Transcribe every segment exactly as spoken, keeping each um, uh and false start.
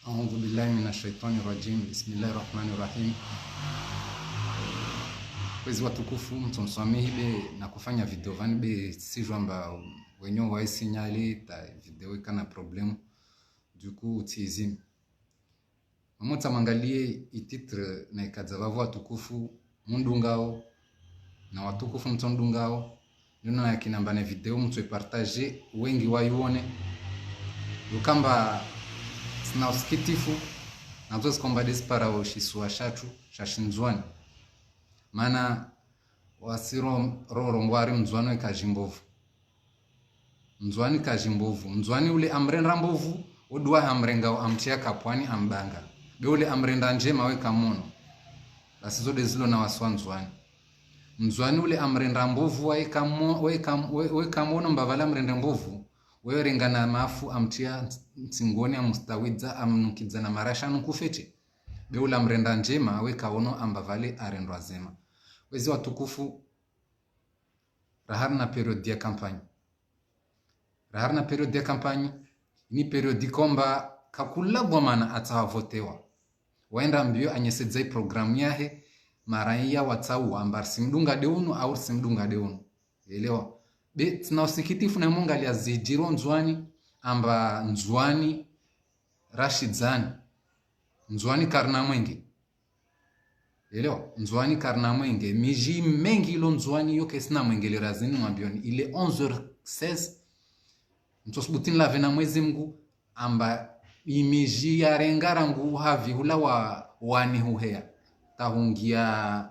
أعوذ بالله من الشيطان الرجيم. بسم الله الرحمن الرحيم. Kwezi watukufu, mtsonswamihi be nakofanya video vani be sijua amba wenyewe wa isignal ta video ikana problème. Du coup, utsizimi. Mamotsa mangalie i titre na ikadza vavo watukufu mundungao, na watukufu mtsondungao, nino na yakina amba ne video mtswe partager, wengi waione. Ukamba sina usikitifu, nazo zikomba despara o shisiwa shatru, sha Shindzuani. Mana wasi ro, ro, rongwari Mndzuani weka jimbovu. Mndzuani ka jimbovu. Mndzuani ule amrenda mbovu, oduwa hamrengao amtria kapwani ambanga. Be ule amrenda njema weka mono. Basi zo de zilo na wasi wa Ndzuani. Mndzuani ule amrenda mbovu, weka mo-, weka, we-, weka mono amba vale amrenda mbovu. Wewe rengana mafu amtria ntsingoni, amustawidza, amnukidza na marasha nukufete. Be ule amrenda njema, weka ono amba vale arendwa zema. Wezi watukufu, raharina période ya campagne. Raharina période ya campagne, ni période ikomba kakula gwamana atsaha votewa. Waenda mbio anyesedza i programme yahe, maraiya watsauwa amba risimdunga de unu au risimdunga de unu. Elewa. Be, tsina usikitifu na mongalia zidjiro Ndzuani, amba Ndzuani, Rashidzani. Ndzuani karina mwenge. Elewa, Ndzuani karina mwenge. Miji mengi ilo Ndzuani yo kesina mwenge le razini mwambioni. Il est onze heures seize. Mtsosubuti nilave na Mwezi Mngu, amba imiji yarenga rangu havi hula wa, wani huheya. Tahungia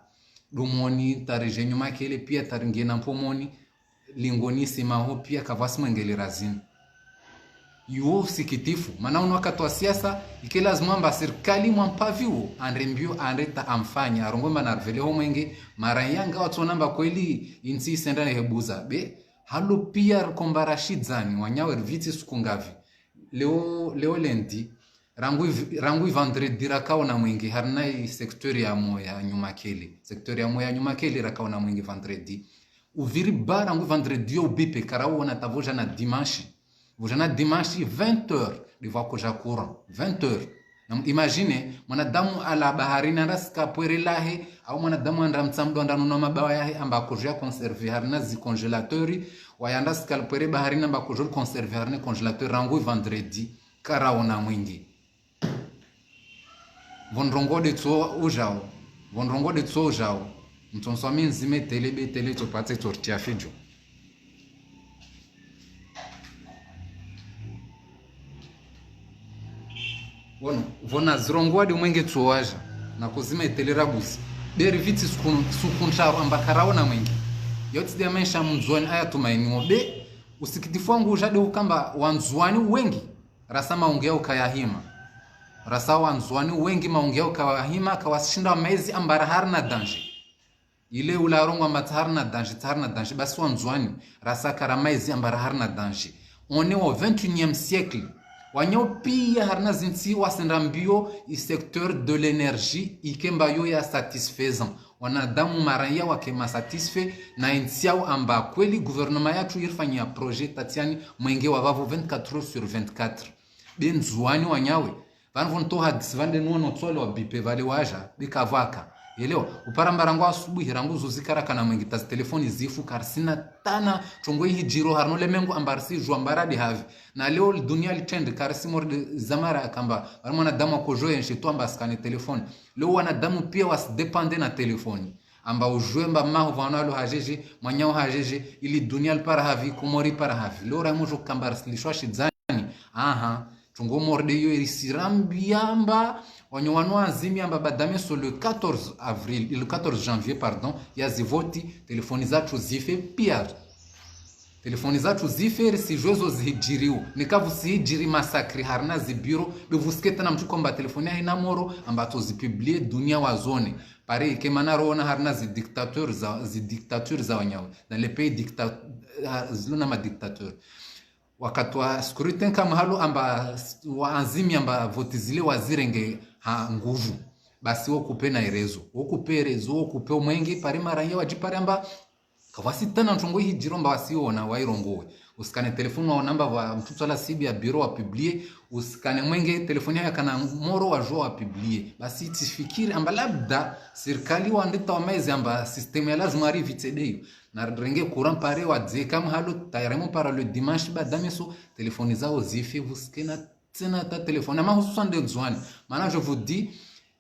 Dumoni, tarije Nyumakele, pia taringie na Mpomoni, Lingoni, Simaho, pia kavasi mwenge le razini. Iwo usikitifu. Mana unu wakati wa siasa, ike lazima amba sirikali mwampavi wo, andre mbio, andre ta amfanya, arongo amba narivele ho mwenge, maraiya nga watsona amba kweli, intsi isenda ne hebuza. Be, halo pia rikomba Rashidzani, wanyawe rivitsi suku ngavi. Leo, leo lundi, rangu i v-, rangu i vendredi rakaona mwenge, harina i secteur ya mo ya Nyumakele. Secteur ya mo ya Nyumakele rakaona mwenge vendredi. Uviri ba rangu vendredi yo ubipe, karaona ta voja na dimanche. Voja na dimanche, vingt heures, de vwa koja courant. Vingt heures. Na imagine, mwanadamu ala baharini anda sika pwere lahe, au mwanadamu anda Mtsamdu anda nunua mabawa yahe, amba akoja conserver harina zi congélateur, waya anda sika pwere baharini amba akoja conserver harina congélateur, rangu vendredi, karaona mwenge. Vo ndrongo de tso ujao, vo ndrongo de tso ujao, mtsonswami nzime tele be tele tso patse tso rtia fijo. Wono, vo na zirongoa de mwenge tso waja, na kozima itele rabusi. Be rivitsi suku, suku ntraru amba karaona mwenge. Yotsi de maesha Mndzuani aya tumaini wo. Be, usikitifu wangu uja de ukamba Wandzuani wengi. Rasa maungu yao kayahima. Rasa Wandzuani wengi maungu yao kayahima, kawasishinda mezi amba raharina danger. Ile ula arongo amba tsaharina danger, tsaharina danger, basi Wandzuani, rasa kara mezi amba raharina danger. On est au vingt et unième siècle. Wanyawe pia harina zintsi wasenda mbio i secteur de l'énergie, ikemba yo ya satisfaisant. Wanadamu maraiya wake ma satisfait na intsi yao amba kweli gouvernement yatru irifanyia projet tatiani mwenge wa vavo vingt-quatre heures sur vingt-quatre. Be Ndzuani wanyawe. Vanu vo nto hadisi vande nuono tsole wa bipe vale waja, be kavaka. Elewa, upara amba rangu asubuhi rangu zuzi karakana mwenge ta zi telefoni zifu karisina tana trongo ihijiro harino le mengu amba risijua amba radi havi. Na leo dunia li trend karisi morde zamara akamba, vanu mwanadamu akojo yenshi tu amba asikane telefoni. Leo wanadamu pia wasi dépendre na telefoni. Amba ujue amba maho vanu alo hajeje, mwanyao hajeje, ili dunia lipara havi, Komori para havi. Leo ramojo kamba risilishwa shidzani. Aha, trongo morde yo irisirambi amba, wanyo wanu azimi amba badame so le quatorze avril, le quatorze janvier, pardon, ya zivoti, telefoni zatru zife pia. Telefoni zatru zife, risijue zo zihijiriwo. Neka vusihijiri masakri harina zibiro, be vusiketa na mtru komba telefoni yahe na moro, amba to zipublie dunia wazone. Pare ike mana roona harina zi dictateur za, zi dictature za wanyawe. Dans les pays dicta-, ha, zilo na ma dictateur. Wakati wa scrutin kama halo amba s-, wa anzimi amba voti zile wazirenge ha nguvu. Basi wo kupe na erezo. Wo kupe erezo, wo kupe omwenge, pare maraiya wajipare amba kavwasi tana ntrongo ihijiro amba wasiona wairongowe. Usikane telefoni waona amba wa mtru tswala sibi ya bureau wa publier, usikane mwenge telefoni yahe kana moro wajua wa publier. Basi tsifikiri amba labda sirikali wandeta wamaizi amba système ya lazima rivitse deyo. Na renge courant pare wadzieka mhalo tayaremo para le dimanche ba dameso telefoni zao zife vusikena tsena ta telefoni. Ama hususan de Ndzuani. Mana je vous dis,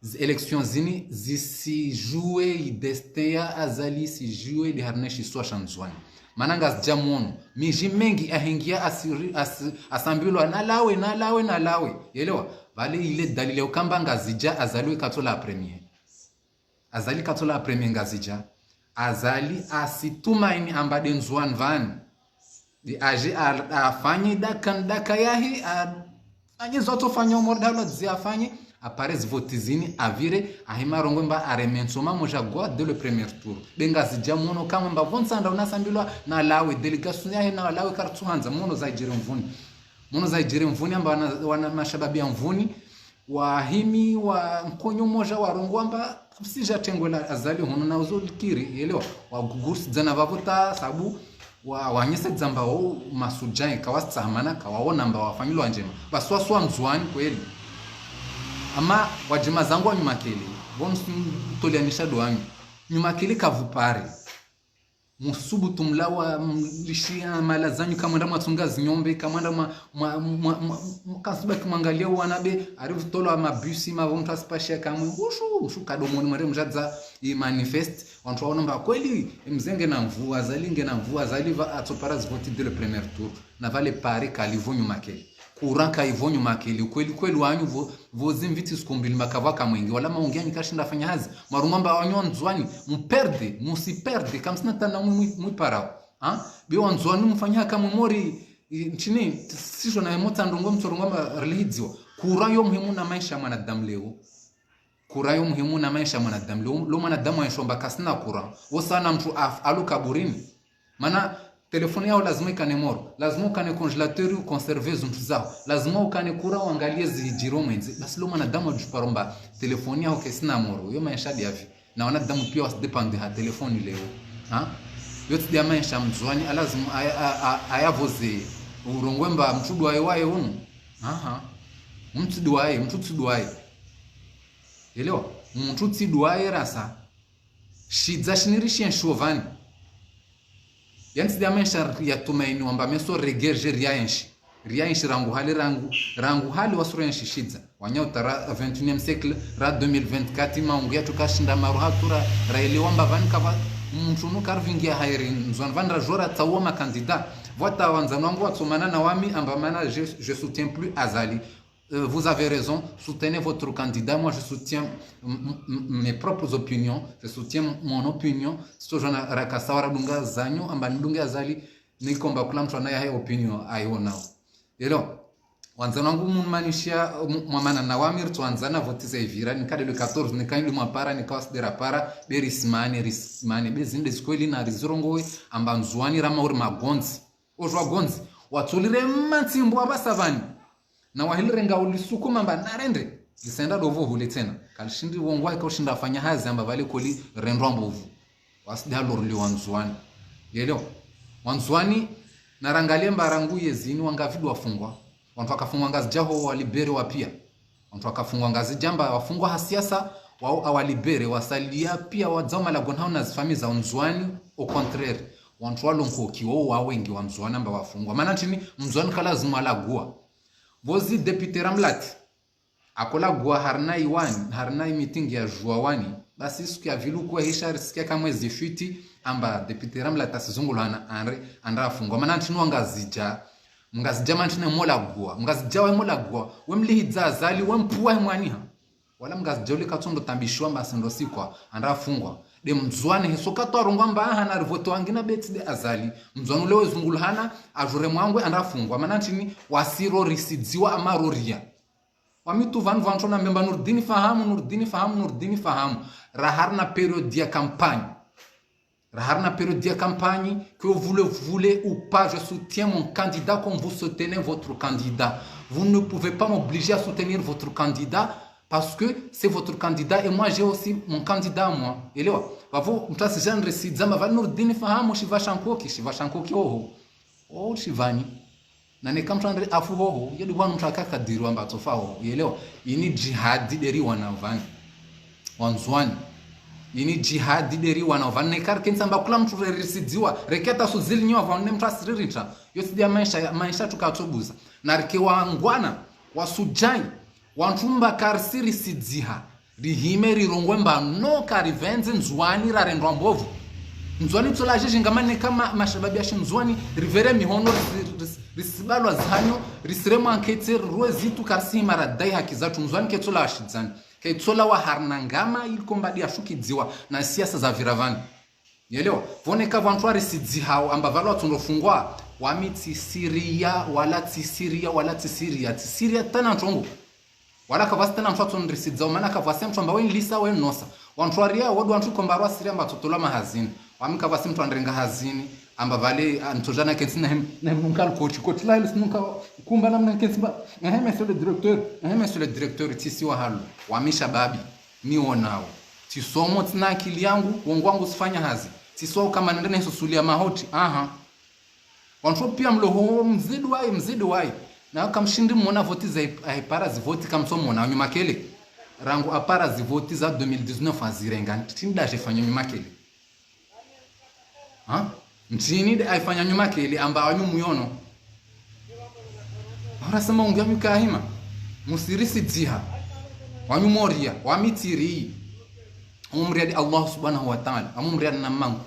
zi élections zini zisi jouer i destin ya Azali, si jouer de harina shisiwa sha Ndzuani. Mana ngazidja mwono. Miji mengi ahingia asiri, as, asambilwa na lawe, na lawe, na lawe. Yelewa? Vale ile dalili ya ukamba ngazidja Azali we katsola premier. Azali katsola premier ngazidja. Azali asitumaini amba de Ndzuani vani. De aje a-, afanye daka, daka yahe, a-, afanye zoto fanya umor dalo zi afanye, apare zivoti zini, avire, ahima rongwe mba aremenso mamoja gwa dès le premier tour. De ngazidja mwono kamwe mba vonsa nda unasambilwa na lawe, délégation yahe na lawe karitsuhandza, mwono zaidjiri Mvuni. Mwono zaidjiri Mvuni amba wana, wana mashababi ya Mvuni, wahimi wa nkonyo moja warongoa amba sija tengwe la Azali hunu na uzo likiri, yelewa, wagugusidzana vavo ta sabu, wa, wanyese dzamba wo masudjai, kawasitsahamana, kawaona amba wafanyilwa ndjema. Basi waswa Ndzuani kweli. Ama wadjema zangu wa Nyumakele, vonu tolianisha doanyu. Nyumakele kavupare. Musubutu mlawa, mlishia mala zanyu, kamwenda mwatsunga zinyombe, kamwenda mwa, mwa, mwa, mwa, mwa, kasuba kimwangalia wana be, arivutolwa mabisi, mavo mtru asipashia kamwe, ushu, ushu kadomoni mwere mjadza i manifeste, wantru waona mba kweli, mze nge na mvu, Azali nge na mvu, Azali va atsopara zivoti dès le premier tour. Na vale pare kalivo Nyumakele. Courant kaivo Nyumakele. Kweli, kweli wanyu vo, vo zimviti siku mbili makavwa kamwengi. Wala maungi anyi kashinda fanya hazi. Marungu amba wanyu wa Ndzuani, muperde, musiperde, kamsina tana mwi, mwi, mwiparao. Ha? Be wa Ndzuani mfanya kamwe mori, i, nchini, sisho na emota ndrongo mtsorongo amba rilihidziwa. Courant yo muhimu na maisha ya mwanadamu leo. Courant yo muhimu na maisha ya mwanadamu. Lo, lo mwanadamu aishomba kasina courant. Wo sana mtru af-, alo kaburini. Mana, telefoni yao lazima ikane moro. Lazima ukane congélateur uconserve zintru zao. Lazima ukane courant uangalie zidjiro mwendze. Basi lo mwanadamu adjuparo mba telefoni yao kesina moro. Yo maisha dia vi. Na wanadamu pia wasidépendre ha telefoni leo. Ha? Yo tsi dia maisha Mndzuani, alazimu aya, a, a, ayavoze. Urongwe mba mtru duaye waye unu. Aha. Mtru duaye, mtru tsi duaye. Elewa? Mtru tsi duaye rasa. Shidza shiniri shienshi ovani. Yantsi dia maisha ya tumaini wamba meso regerge riaenshi. Riaenshi rangu hali rangu, rangu hali wasuro enshi shidza. Wanya utara vingt et unième siècle, ra deux mille vingt-quatre, maungu yatru kashinda maru hatura, raelewa mba vani kava, mtru nu karvingia hairi, Ndzuani vani rajora tsaua makandida. Vwata wandzani wangu watsomana na wami, amba mana je, je soutiens plus Azali. Euh, vous avez raison, soutenez votre candidat. Moi, je soutiens m-, m-, m-, mes propres opinions, je soutiens mon opinion. Sito jona rakasa waradunga zanyu, amba nidunge Azali, nikomba kula mtru anaye haye opinion, ayo nao. Elo, wandzani wangu munmanishia, mu-, mwamana na wami ritsoandzana voti za ivira, nika dès le quatorze, nika indi mwapara, nika wasidera para, be risimane, risimane, be zinde zikweli na rizirongowe, amba Ndzuani rama uri magondzi. Ojwa gondzi, watsolire mantsimbo abasa vani. Na wahili renga ulisukuma mba narendre, lisenda dovo hule tsena. Kalishindi wongo wake ushinda fanya hazi amba vale koli rendwa mbovu. Wasida lorli wa Ndzuani. Yelewa. Wa Ndzuani, narangalie mba rangu yezini wangavidu wafungwa. Wantru wakafungwa Ngazidja ho walibere wa pia. Wantru wakafungwa Ngazidja mba wafungwa ha siasa, wao awalibere, wasalia pia wadzao malagoni hao na zifami za Ndzuani, au contraire. Wantru walo nkoki, wao wawengi wa Ndzuani amba wafungwa. Mana ntsini, Mndzuani kalazimu alagua. Vozi député Ramlat. Akolagua harina iwani, harina i meeting ya jua wani. Basi siku ya vilu kuwa hisha risikia kamwe zifiti, amba député Ramlat asizungulwa hana andre, andre afungwa. Mana ntsini wa Ngazidja, Mngazidja mana ntsini molagua. Mngazidja we molagua. We mlihidza Azali, we mpua he mwaniha. Wala Mngazidja ule katsondo tambishiwa mba sendo sikwa, andre afungwa. De Mndzuani heso katwa rongwa mba aha na rivoto wangina betsi de Azali. Mndzuani ule we zungulwa hana, ajure mwangwe andre afungwa. Mana ntsini wasiro risidziwa ama roria. Wami tu vanu vantru na mbemba Nurdini Fahamu, Nurdini Fahamu, Nurdini Fahamu. Ra harina période ya campagne. Ra harina période ya campagne, que vous le voulez ou pas, je soutiens mon candidat comme vous soutenez votre candidat. Vous ne pouvez pas m'obliger à soutenir votre candidat parce que c'est votre candidat et moi j'ai aussi mon candidat à moi. Elewa, vavo mtasi Jean Resi, dzamba va Nurdini Fahamu, shiva sha nkoki, shiva sha nkoki oho. O shivani. Na neka mutru andre afu hoho, yedi wanu mutru akakadiri wamba tsofa hoho. Yelewa, ini djihadi deri wana vani. Wandzuani. Ini djihadi deri wana vani. Neka rikentsi amba kula mutru rerisidziwa. Reketa suzili nyo vani ne mutru asiriritrao. Yo tsi dia maesha, maesha tukatsobuza. Na rike wangwana, wasudjai. Wantru mba karisirisidziha. Rihime rirongowe mba no karivendze Ndzuani rarendwa mbovu. Ndzuani tsola jiji ngamane kama mashababi ya shi Ndzuani rivere mihono risi- risi- risibalwa zanyo risiremwa nketse rwe zitu karisihima radai haki zatru Ndzuani ketsola washidzani. Ketsola waharina ngama ili komba dia shukidziwa na siasa za viravani. Yelewa, vone ka vantru warisidzihao amba valo watsondrofungwa, wami tsi Siria, wala tsi Siria, wala tsi Siria, tsi Siria tsena ntrongo. Wala kavwasi tsena mutru atsonirisidzao, mana kavwasi mutru amba wenilisa wenosa. Wantru waria, wodi wantru komba rwa Siria amba tsotola mahazini. Wami kavwasi mutru anirenga hazini, amba vale, ah, ntsojana kentsi na hem, na hem nunka lukoti, koti la heli sinunka kumba na mna kentsi mba, ehe, monsieur le directeur, ehe, monsieur le directeur, tsisi wa halo, wami shababi, mi wonao. Tsisomo tsina akili yangu, wongo wangu sifanya hazi. Tsiso kama nende nesusulia mahoti, aha. Wantru pia mlo ho mzidi wayi, mzidi wayi. Na kamshindi mwona voti za ip- aipara zivoti kamtso mwona nyuma kele. Rangu apara zivoti za deux mille dix-neuf azirenga. Ntrini da jefanya nyuma kele. Ha? Ntrini da aifanya nyuma kele amba wanyu muyono. Ora sema ungi wanyu kahima. Musirisidziha. Wanyu moria, wami tsiri. Amumriadi Allah subhanahu wa ta'ala. Amumriadi na mangu.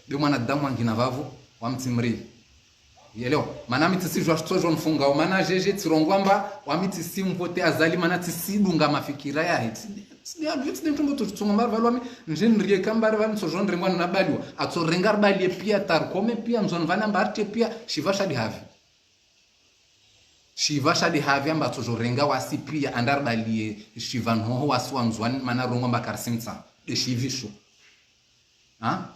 Be mwanadamu angina vavo, wami tsimri. Yelewa. Mana mi tsisi jwa shitso jwa mfungao. Mana jeje tsirongoa mba, wami tsisi mvote Azali, mana tsisi dunga mafikira yahe. Tsidi, tsidi alu, tsidi mtumbo tu tsongo mba valo wami, nje nrie kamba valo ntsojo nrengwa na baliwa. Atsorenga balie pia tarkome pia, Ndzuani vana mba arte pia, shiva shadi havi. Shiva shadi havi amba tsojo renga wasi pia, andar balie, shiva nhoho wasi wa Ndzuani, mana rongoa mba karisimtsa. De shivisho. Ha?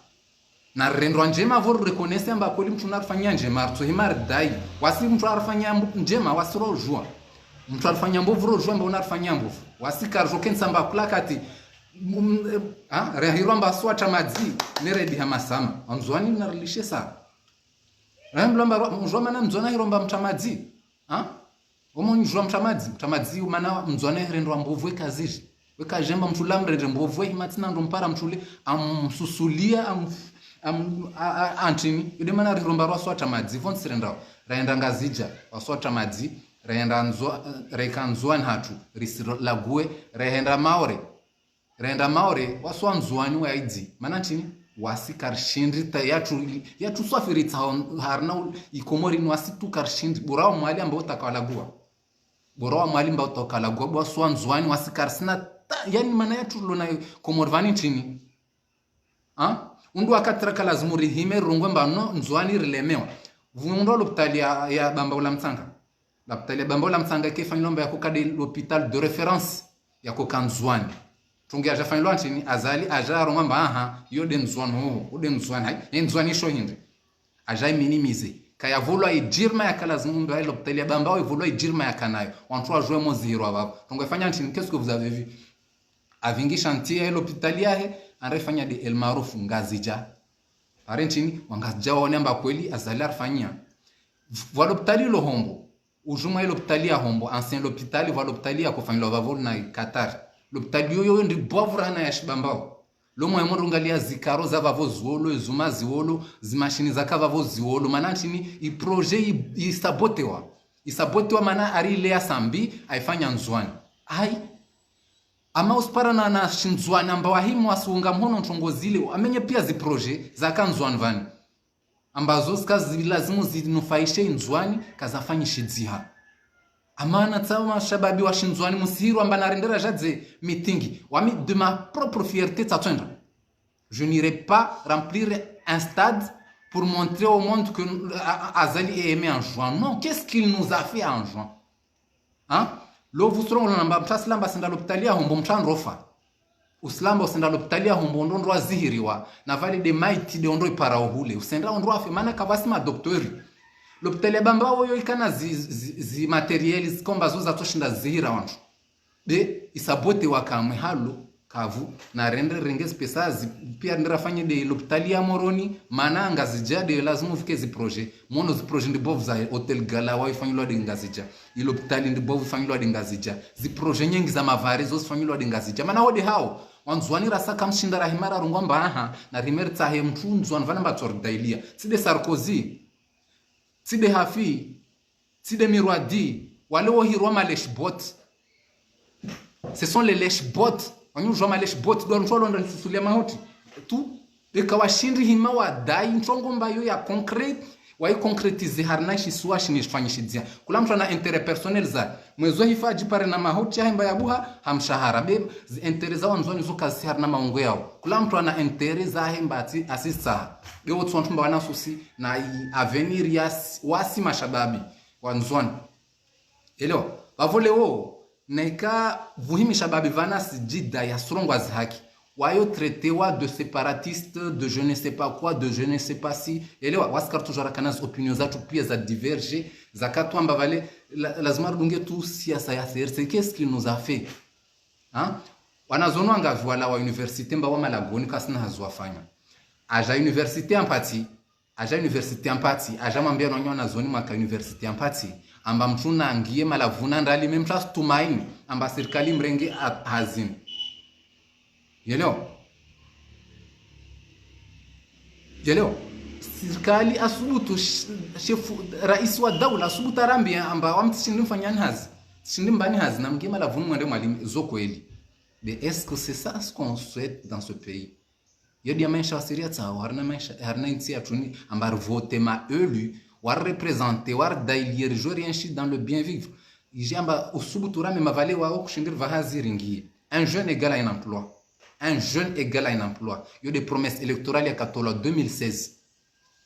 Na rirendwa ndjema vo rireconnaisse amba kweli mutru narifanyia ndjema, ritsohima ridai. Wasi mutru arifanyia mbu- ndjema, wasi rojua. Mutru arifanyia mbovu rojua amba unarifanyia mbovu. Wasi karijo kentsi amba kula kati, mm, eh, ha? Rehirwa amba swata madzi, neredi ha masama. Wandzuani narilishe sa. Rehemlwa amba ro- mujua mana Mndzuani ahirwa amba mutru madzi. Ha? Omo njua mutru madzi, mutru madzi, mana Mndzuani ahirendwa mbovu eka ziji. Weka jemba mutru la mrendre mbovu, hima tsina ndo mpara mutru le, amsusulia, am, am, a, a, antrini. Yode mana riromba rwa swata madzi, vo ntsirendao. Raenda Ngazidja, waswata madzi, raenda Ndzua, reka Ndzuani hatru, risi lague, raenda Maore. Raenda Maore, wasi wa Ndzuani wa idzi. Mana ntrini? Wasi karishindri ta yatru, yatru swafiritsa hon- harina u- ikomori ni wasi tu karishindri. Bora wa mwali amba utaka walagua. Bora wa mwali amba utaka walagua. Bwa wasi wa Ndzuani, wasi karisina ta, yani mana yatru lona Komori vani ntrini. Ha? Undu wakati raka lazimu rihime, rirongwe mba no, Ndzuani rilemewa. Vundwa lopitali ya, ya Bambao la Mtsanga. Lapitali ya Bambao la Mtsanga ke fanyilwa mba yako kade l'hôpital de référence yako ka Ndzuani. Trongo yaja fanyilwa ntrini, Azali aja arongwa mba aha, yo de Ndzuani ho, yo de Ndzuani hai, e Ndzuani isho hindri. Aja iminimize. Kaya volwa idjirma yaka lazimu mba, lapitali ya Bambao ivolwa idjirma yaka nayo. Wantru wajue mo zihirwa vavo. Trongo yafanya ntrini, qu'est-ce que vous avez vu? Avingi chantier ya l'hôpital yahe, andre fanya de El Maarouf Ngazidja. Pare ntrini, wa Ngazidja waone amba kweli, Azali arifanyia. Vwa lopitali lo Hombo. Ujumwa ye lopitali ya Hombo, ancien lopitali, vwa lopitali ya kofanyilwa vavo na Qatar. Lopitali yoyo ndi bwavu rahana ya shi Bambao. Lo mwa yemondro ngalia zikaro za vavo ziolo, ezuma ziolo, zimashini zaka vavo ziolo. Mana ntrini, i projet i, isabotewa. Isabotewa mana ari ile ya Sambi, aifanya Ndzuani. Ai, ama usipara na, na shi Ndzuani amba wahimu wasiunga mhono ntrongo zile, amenye pia zi projet zaka Ndzuani vani. Ambazo zika zi lazimu zinufaishe i Ndzuani, kazafanyishidziha. Ama na tsawo mashababi wa shi Ndzuani musihirwa amba narendera jadze meeting. Wami de ma propre fierté tsatswenda. Je n'irai pas remplir un stade pour montrer au monde que euh, Azali est aimé en juin. Non, qu'est-ce qu'il nous a fait en juin? Hein? Lo vusurongo lona mba mutru asilamba senda lopitali ya Hombo mutru androfa. Usilamba usenda lopitali ya Hombo ondo ndro azihiriwa, na vale de maiti de ondo ipara ohule. Usenda ondo afe, mana kavasi madoktori. Lopitali ya Bambao yo ikana zi, zi, zi matériel zikomba zo zatsoshinda zihira wantru. De, isabotewa kamwe halo. Kavu, na rendre renge zipesa zi, pia rendre rafanye de lopitali ya Moroni, mana Ngazidja de lazima uvike zi projet. Mwono zi projet ndi bovu za Hotel Gala, waifanyilwa de Ngazidja. Ilopitali ndi bovu ifanyilwa de Ngazidja. Zi projet nyengi za mavare zo zifanyilwa de Ngazidja. Mana wode hao, wandzuwani rasa kamshinda rahima rarongwa mba aha, na rimeritsahe mtru Ndzuwani vana mba tsoridailia. Tsi de Sarkozy, tsi de Hafi, tsi de Mirwadi, wale wohirwa ma lèche-bottes. Ce sont les lèche-bottes. Wanyu ujua ma lèche-bottes, ndo wandru walonda nisusulia mahoti. Tu, eka washindri hima wadai, ntrongo mbayo ya concret, wai concrétiser harina shisiwa shini shifanyishidzia. Kula mtru ana intérêt personnel za. Mwezi wa hifa ajipare na mahoti ya hemba ya buha, ha mshahara. Be, zi intérêt za wandzuwani zo kazisi harina maungo yao. Kula mtru ana intérêt za hemba ati asisa. Be wotsi wantru mba wana souci, na i avenir ya s-, wasi mashababi. Wandzuwani. Elewa, vavo leo, neka vuhimisha babi vana sijida ya surongwa zi haki. Wayo traité wa de séparatiste, de je ne sais pas quoi, de je ne sais pas si. Elewa, wasikari toujours kana zi opinion zatru pia za diverger, za katwamba vale, la, lazima rudunge tu siasa ya C R C. Qu'est-ce qu'il nous a fait? Hein? Wanazono angavi wala wa université mba wa malagoni kasina hazi wafanya. Aja université ampati, aja université ampati, aja mwambia no wanazono mwaka université ampati, amba mtru nangie malavuna ndali me mtru asitumaini, amba sirikali mrenge a-, hazini. Yeleo? Yeleo? Sirikali asubutu sh-, shefu, raisi wa daula asubutu arambi amba wamtsi shindi mfanyani hazi. Shindi mbani hazi, na mgie malavuni mwende mwalimi, zo kweli. Mais est-ce que c'est ça ce qu'on souhaite dans ce pays? Yo dia maisha wasiria tsawo, harina maisha, harina intsi ya tuni, amba rivote ma élus, wa représenté, wa dailier, je rien dans le bien vivre. Ije amba usubutu rame mavale wao kushindiri vahazi ringie. Un jeune égale à un emploi. Un jeune égale à un emploi. Yo de promesse électorale ya katolwa deux mille seize.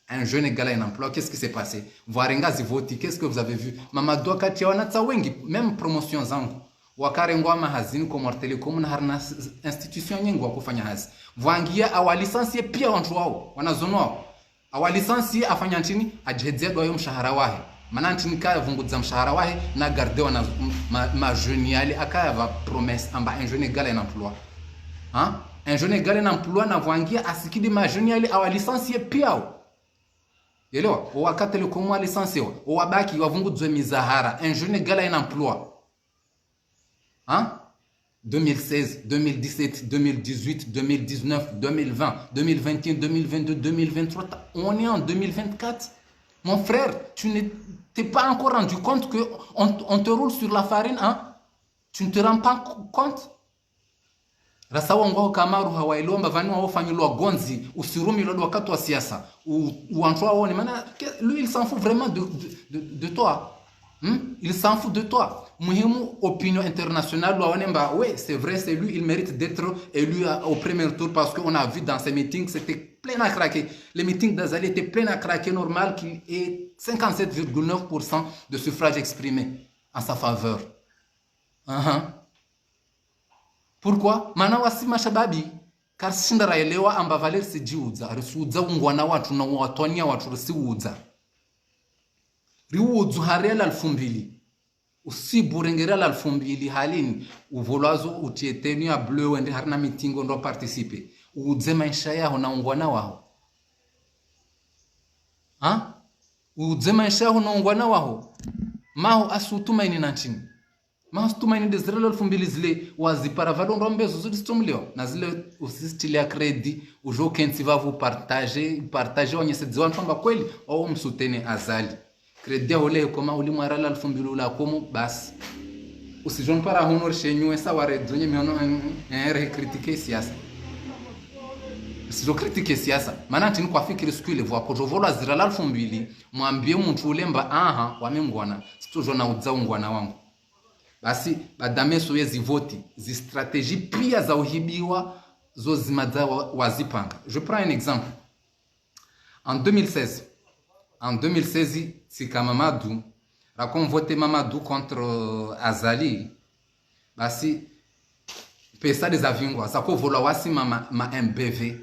Un jeune égale à un emploi. Qu'est-ce qui s'est passé? Vwarenga zi vote, qu'est-ce que vous avez vu? Mamadou wakati ya wanatsa wengi, même promotion zangu. Wakarengwa mahazini Comores Telecom na harina s-, s-, institution nyengi wakofanya hazi. Vwangia awa licencié pia wantru wao, wanazono wao. Awa licencié afanya ntrini? Ajihedzea dwa yo mshahara wahe. Mana ntrini kaya vungudza mshahara wahe na garde wana m-, ma, ma jeune yale akaya va promesse amba un jeune égale à un emploi. Hein? Un jeune égale à un emploi na vwangia asikidi ma jeune yale awa licencié pia o. Yelewa, o waka Telecom wa licencié wa, o wabaki wavungudzwe mizahara, un jeune égale à un emploi. Hein? Deux mille seize, deux mille dix-sept, deux mille dix-huit, deux mille dix-neuf, deux mille vingt, deux mille vingt et un, deux mille vingt-deux, deux mille vingt-trois, ta-, on est en deux mille vingt-quatre. Mon frère, tu ne t'es pas encore rendu compte que on, on te roule sur la farine, hein? Tu ne te rends pas co-, compte? Rasa wongo kamaru hawaelewa mba vani wao fanyilwa gondzi, usirumilwa ndo wakati wa siasa, u-, uwantru waone, mana, que-, lui, il s'en fout vraiment de, de, de, de toi. Hmm? Il s'en fout de toi. Muhimu opinion internationale, waone mba, ouais, c'est vrai, c'est lui, il mérite d'être élu à, au premier tour parce qu'on a vu dans ses meetings, c'était plein à craquer. Les meetings d'Azali étaient plein à craquer, normal qu'il ait cinquante-sept virgule neuf pour cent de suffrages exprimés en sa faveur. Aha. Pourquoi? Mana wasi mashababi, karisishinda raelewa amba vale risijiudza, risiudza ungwana watru na watwaniya watru risiudza. Riudzu ha riali alfu mbili. Usibu renge riali alfu mbili halini, uvolwazo utie tenue ya bleu wende harina meeting ndo participer. Uudze maisha yaho na ungwana waho. Ha? Uudze maisha yaho na ungwana waho. Maho asutumaini na ntrini? Maho asutumaini nde zirelo alfu mbili zile wazipara valo ndo mbezo zodi sitomuliwa. Na zile usisitilia crédit, ujo kentsi vavo partager, partager wanyesedzwa wantru amba kweli, wao msoutenir Azali. Crédit yaho le koma uli mwarala alfu mbili ula komo, basi. Usijo mpara hono rishenywe sa ware dzonye mihono, eh, eh, re critiquer siasa. Usijo critiquer siasa. Mana ntrini kwa fikiri siku ile vwa kojo volwa zirala alfu mbili, mwambie mntru ule mba, aha, wami ngwana, sitojo na udza ungwana wangu. Basi, baada meso ye zivoti, zi stratégie pia za uhibiwa, zo zimadza wa, wazipanga. Je prends un exemple. En deux mille seize, en deux mille seize, tsika Mamadou, rako mvote Mamadou contre, euh, Azali, basi, pesa de zavingwa, zako volwa wasi ma, ma, ma M B V.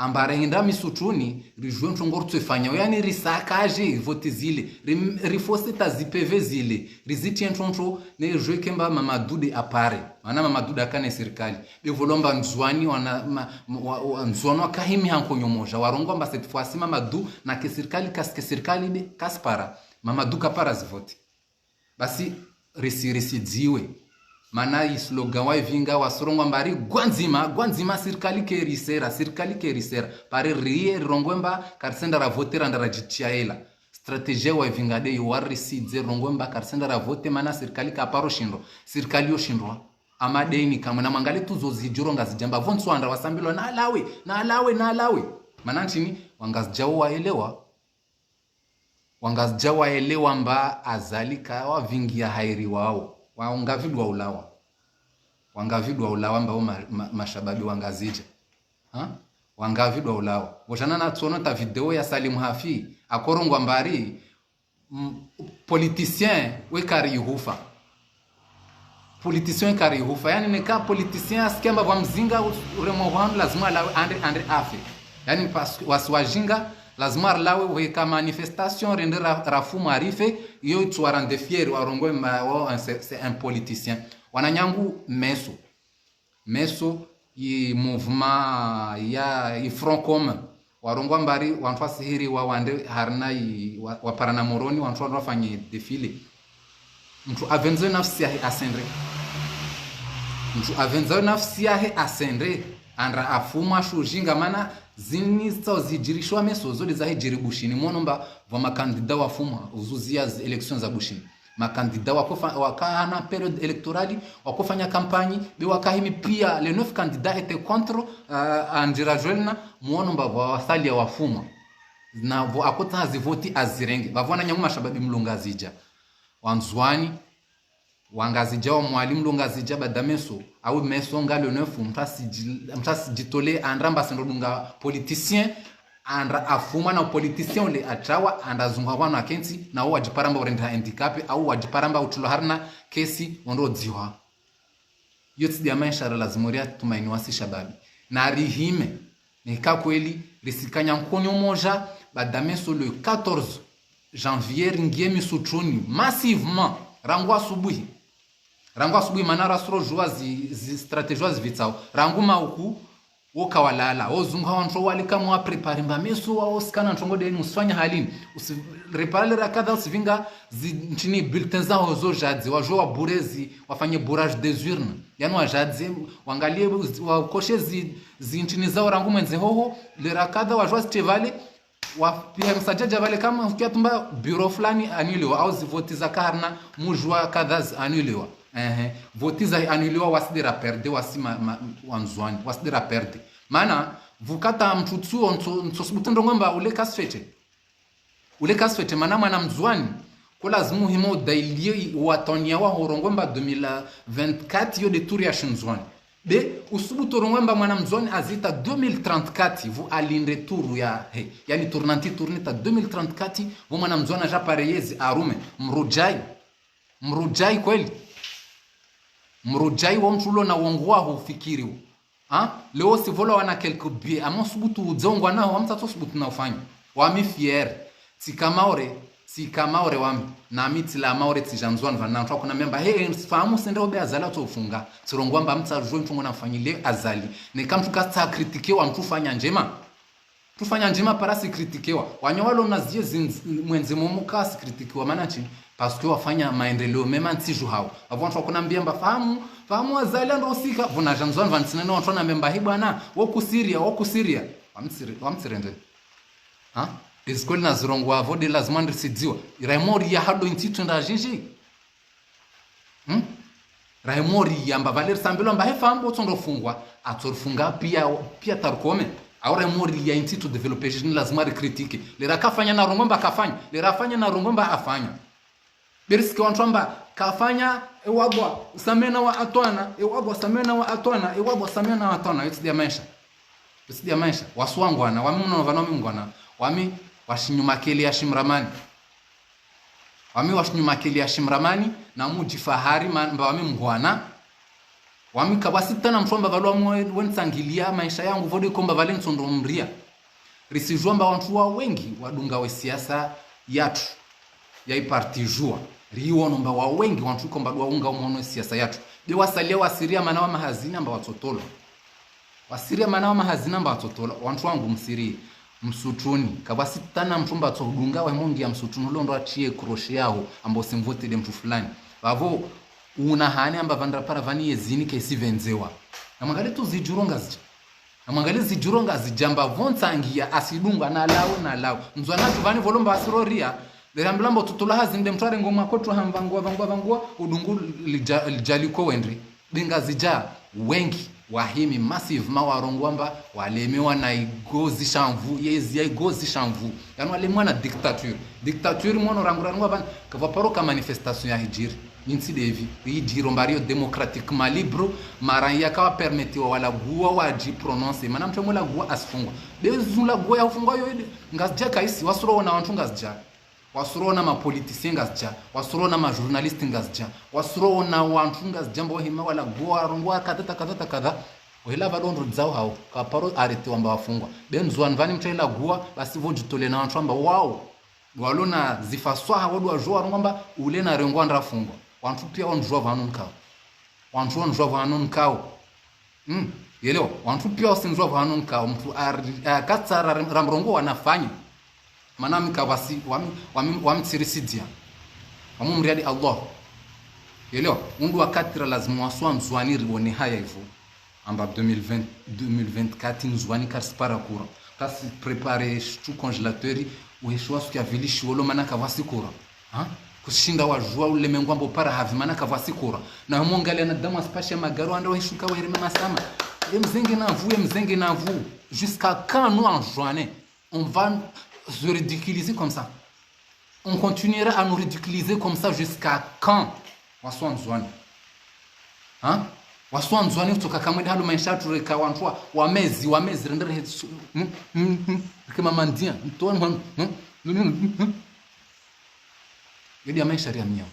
Amba rehenda misutruni, ridjuwe ntrongo ritsoifanya. Yaani risakaje voti zile, ri-, rifose ta zipeve zile, rizitie ntrongo, ne ridjuwe kemba Mamadou de apare. Mana Mamadou de akana sirikali. Be vo lomba Ndzuani wana, ma-, ma-, wa-, wa-, Ndzuani wakahimi ha nkonyo moja. Warongoa amba cette fois-ci Mamadou nake sirikali, kasike sirikali de, kasipara. Mamadou kapara zivoti. Basi, risi, risidziwe. Mana i slogan waivinga wasurongoa amba ri gwandzima, gwandzima sirikali kerisera, sirikali kerisera. Pare riye rirongoe amba karisenda ravote randa radjitia ela. Stratégie waivinga de yo warisidze rirongoe amba karisenda ravote mana sirikali kaparo shindro. Sirikali yoshindrwa. Ama deni kamwe na mwangalie tu zo zidjuro Ngazidja amba vo ntsu wandra wasambilwa na alawe, na alawe, na alawe. Mana ntrini, Wangazidja wo waelewa. Wangazidja waelewa amba Azali kawavingia hairi wao. Wangavidwa ulawa. Wangavidwa ulawa amba wo ma-, ma-, mashababi Wangazidja. Ha? Wangavidwa ulawa. Vo jana natsono ta vidéo ya Salim Hafi. Akorongoa amba ri, mm, politicien wekari ihufa. Politicien kari hufa. Yaani neka politicien asikia amba vwa mzinga u-, uremo vwanu lazima alawe andre, andre afe. Yaani parce que wasi wajinga, lazima rilawe weka manifestation rende ra-, rafuma rife, iyo itsuwa rende fier, warongoe amba, oh, c'est, c'est un politicien. Wananyangu meso. Meso, i mouvement ya, i Front Commun. Warongoa amba ri, wantru wasihiri wa wande harina i, wa, waparana Moroni, wantru wafanye défilé. Mntru avendzo nafsi yahe asendre. Mntru avendzo nafsi yahe asendre. Andra afuma shujinga mana zini zitsao zidjirishwa meso zo de zahe djiri Bushini. Mwono amba vwa makandida wafuma, uzuzia zi élections za Bushini. Makandida wakofa-, wakahana période électorale, wakofanya kampanyi, be wakahimi pia, les neuf candidats étaient contre, euh, Andry Rajoelina, mwono amba vwa wasalia wafuma. Na vo akotsaha zivoti azirenge. Vavo wananyangu mashababi mlo Ngazidja. Wandzuani, Wangazidja wa Mwali mlo Ngazidja bada meso, au meso nga le neuf, mntru asidji-, mntru asidjitole andra amba sendo dunga politicien, andra afuma na politicien ule atrawa, andra zunga vwanu akentsi, na wo wadjipara amba urenda handicapé, au wadjipara amba utulwa harina kesi, ondro dzihwa. Iyo tsi dia maesha ra lazima ria tumaini wasi shababi. Na rihime, neka kweli, risikanya nkonyo moja, bada meso le quatorze janvier, ringie misutruni, massivement, rangu asubuhi. Rangu asubuhi, mana rasuro jua zi, zi stratégie wazivitsao. Rangu mauku, wo kawalala, wo zunga wantru wali kamwa préparé amba meso wa osikana ntrongo deni, usifanya halini. Usi-, ripara lera kadha usivinga zi ntrini bulletin zaho zo jadze, wajue waburezi, wafanye bourrage des urnes. Yaani wajadze, wangalie, wakoshe zi, zi ntrini zao rangu mwendze hoho, lera kadha wajua zitevale, wapiha msadjadja vale kamwe hukia amba bureau fulani annuléwa, au zivoti zaka harina mujua kadha zi annuléwa. Ehe, voti za annuléwa wasi de ra perdre, wasi ma, ma, Wandzuani, wasi de ra perdre. Mana, vukata mntru tsuo ntso, ntso subutu ndrongoa amba ule kasifete. Ule kasifete, mana mwana Mndzuani, ko lazimu himo udailie watwaniya waho urongoa amba deux mille vingt-quatre yo de tour ya Shindzuani. Be, usubutu urongoa amba mwana Mndzuani azita deux mille trente-quatre, vo alinde tour yahe. Yaani tour nanti tour nita deux mille trente-quatre, vo mwana Mndzuani aja pare yezi arume. Mrudjai. Mrudjai kweli. Mrudjai wo mntru ulo na wongo waho ufikiriwo. Ha? Leo si vo lawana quelques billets, ama usubutu udze ungwana ho, wami tsatso subutu na ufanya. Wami fier. Tsika Maore, tsika Maore wami. Nami tsila Maore tsija Ndzuani vana ntru akuna memba. He, sifahamu sende obe Azali atso ufunga. Tsirongoa amba mtsajue ntrongo na mfanyile Azali. Neka mntru katsa critiquewa mntru ufanya ndjema. Mntru ufanya ndjema para si critiquewa. Wanyo walo na zie zindz-, mwendze momo ka si critiquewa mana ntrini. Parce que wafanya maendeleo mema ntsi ju hawo. Avo wantru wakunambia amba fahamu, fahamu Azali ando usika. Vo naja Ndzuani vanu tsina no wantru wanambia amba hi bwana, wo kusiria, wo kusiria. Wamtsire-, wamtsirende. Ha? Ezi kweli nazirongoa avo de lazima nrisidziwa. Ira imori ya hado intsi tu nda jiji. Hmm? Rahe mori yamba vale risambilwa amba he fahamu bo tsondo fungwa, atso rifunga pia, pia tarukome. Au rahe mori ya intsi tu développer jiji ni lazima ri critiquer. Lera kafanya narongoa amba kafanya. Lera afanya narongoa amba afanya. Be risike wantru amba kafanya, ewa bwa, sami'na wa atwa'na, ewa bwa, sami'na wa atwa'na, ewa bwa, sami'na wa atwa'na. Yo tsi dia maesha. Yo tsi dia maesha. Wasi wangwana, wami mno vanu wami mngwana. Wami washinyumakele ya shimramani. Wami washinyumakele ya shimramani, na mujifahari ma-, amba wami mngwana. Wami kapvatsi tsena mtru amba pvalo wamwe wentsangilia maesha yangu pvo de komba pvale ntsondro mria. Risijua amba wantru wa wengi wadunga we siasa yatru, ya iparti jua. Riwono amba wa wengi wantru komba dwa unga umono siasa yatru. De wasalia wasiria mana wa mahazini amba watsotolwa. Wasiria mana wa mahazini amba watsotolwa. Wantru wangu msiri, msutruni. Kapvatsi tsena mtru amba atsodunga we mongi ya msutruni, ulo ndo atriye crochet yaho, amba usimvote de mtru fulani. Pvapvo, una hane amba pvandra para pvani yezini kesi pvendzewa. Na mwangalie tu zidjuro ngazidja. Na mwangalie zidjuro ngazidja amba pvo ntsangia asidunga na lao na lao. Ndzwa na tuvani pvo lomba asiroria. Lerambila mbo tutola hazini de mtru arengo mwakotu hamvangua, vangua, vangua. Udungu lidja, lidja liko wendre. Be ngazidja wengi, wahimi, massive, ma warongoa amba walemewa na igozi shamvu, yezi ya igozi shamvu. Yaani walemewa na dictature. Dictature mwono rangu rangu apvani, kapvaparo ka manifestation ya hidjiri. Nyi ntsi de pvi, hidjiro mbario démocratiquement libre, mara yakawa permettre wa walagua wadji prononcer. Mana mtru mwe lagua asifungwa. Be zu lagua ya ufungwa yo ide, ngazidja kaisi, wasuro ona wantru ngazidja. Wasuro ona ma politiciens ngazidja, wasuro ona ma journalistes ngazidja, wasuro ona wantru ngazidja amba wahima walagua warongoa kadha ta kadha ta kadha. Ohela pvalo ndro dzao hao, kaparo arrêter wamba wafungwa. Be Ndzuani pvani mtru elagua, basi pvo djitole na wantru amba wao. Walo na zifaswaha wadu wajua warongoa amba ule na rengo andra fungwa. Wantru pia wandjua pvanu nkao. Wantru wandjua pvanu nkao. Mm, yelewa, wantru pia wasindjua pvanu nkao. Mtru ari, a, katsara ram-, ramrongoa wanafanya. Mana mi kapvatsi, wami, wami, wami tsirisidia. Wami mriadi Allah. Yelewa, undru wakati ra lazima waswa Ndzuani rione haya ivo. Amba deux mille vingt, deux mille vingt-quatre Ndzuani karisipara courant. Kasi préparer shitru congélateur, uheshiwa suku ya pvili shiolo mana kapvatsi courant. Ha? Kushinda wajua ulemengu amba upara havi mana kapvatsi courant. Na humongalia na damu asipashe magaro anda uheshuka waireme masama. Ye mzenge na vous, ye mzenge na vous. Jusqu'à quand nous Anjouanais, on va se ridiculiser comme ça? On continuera à nous ridiculiser comme ça jusqu'à quand? Waswa Ndzuani. Ha? Waswa Ndzuani kutoka kamwe de halo maesha yatru reka wantru wa, wamezi, wamezi, rendere he-, su-, mm, mm, mm, reke mamandia, mtoa mwa, mm, mm, mm, mm. Yedi ya maesha ria miao.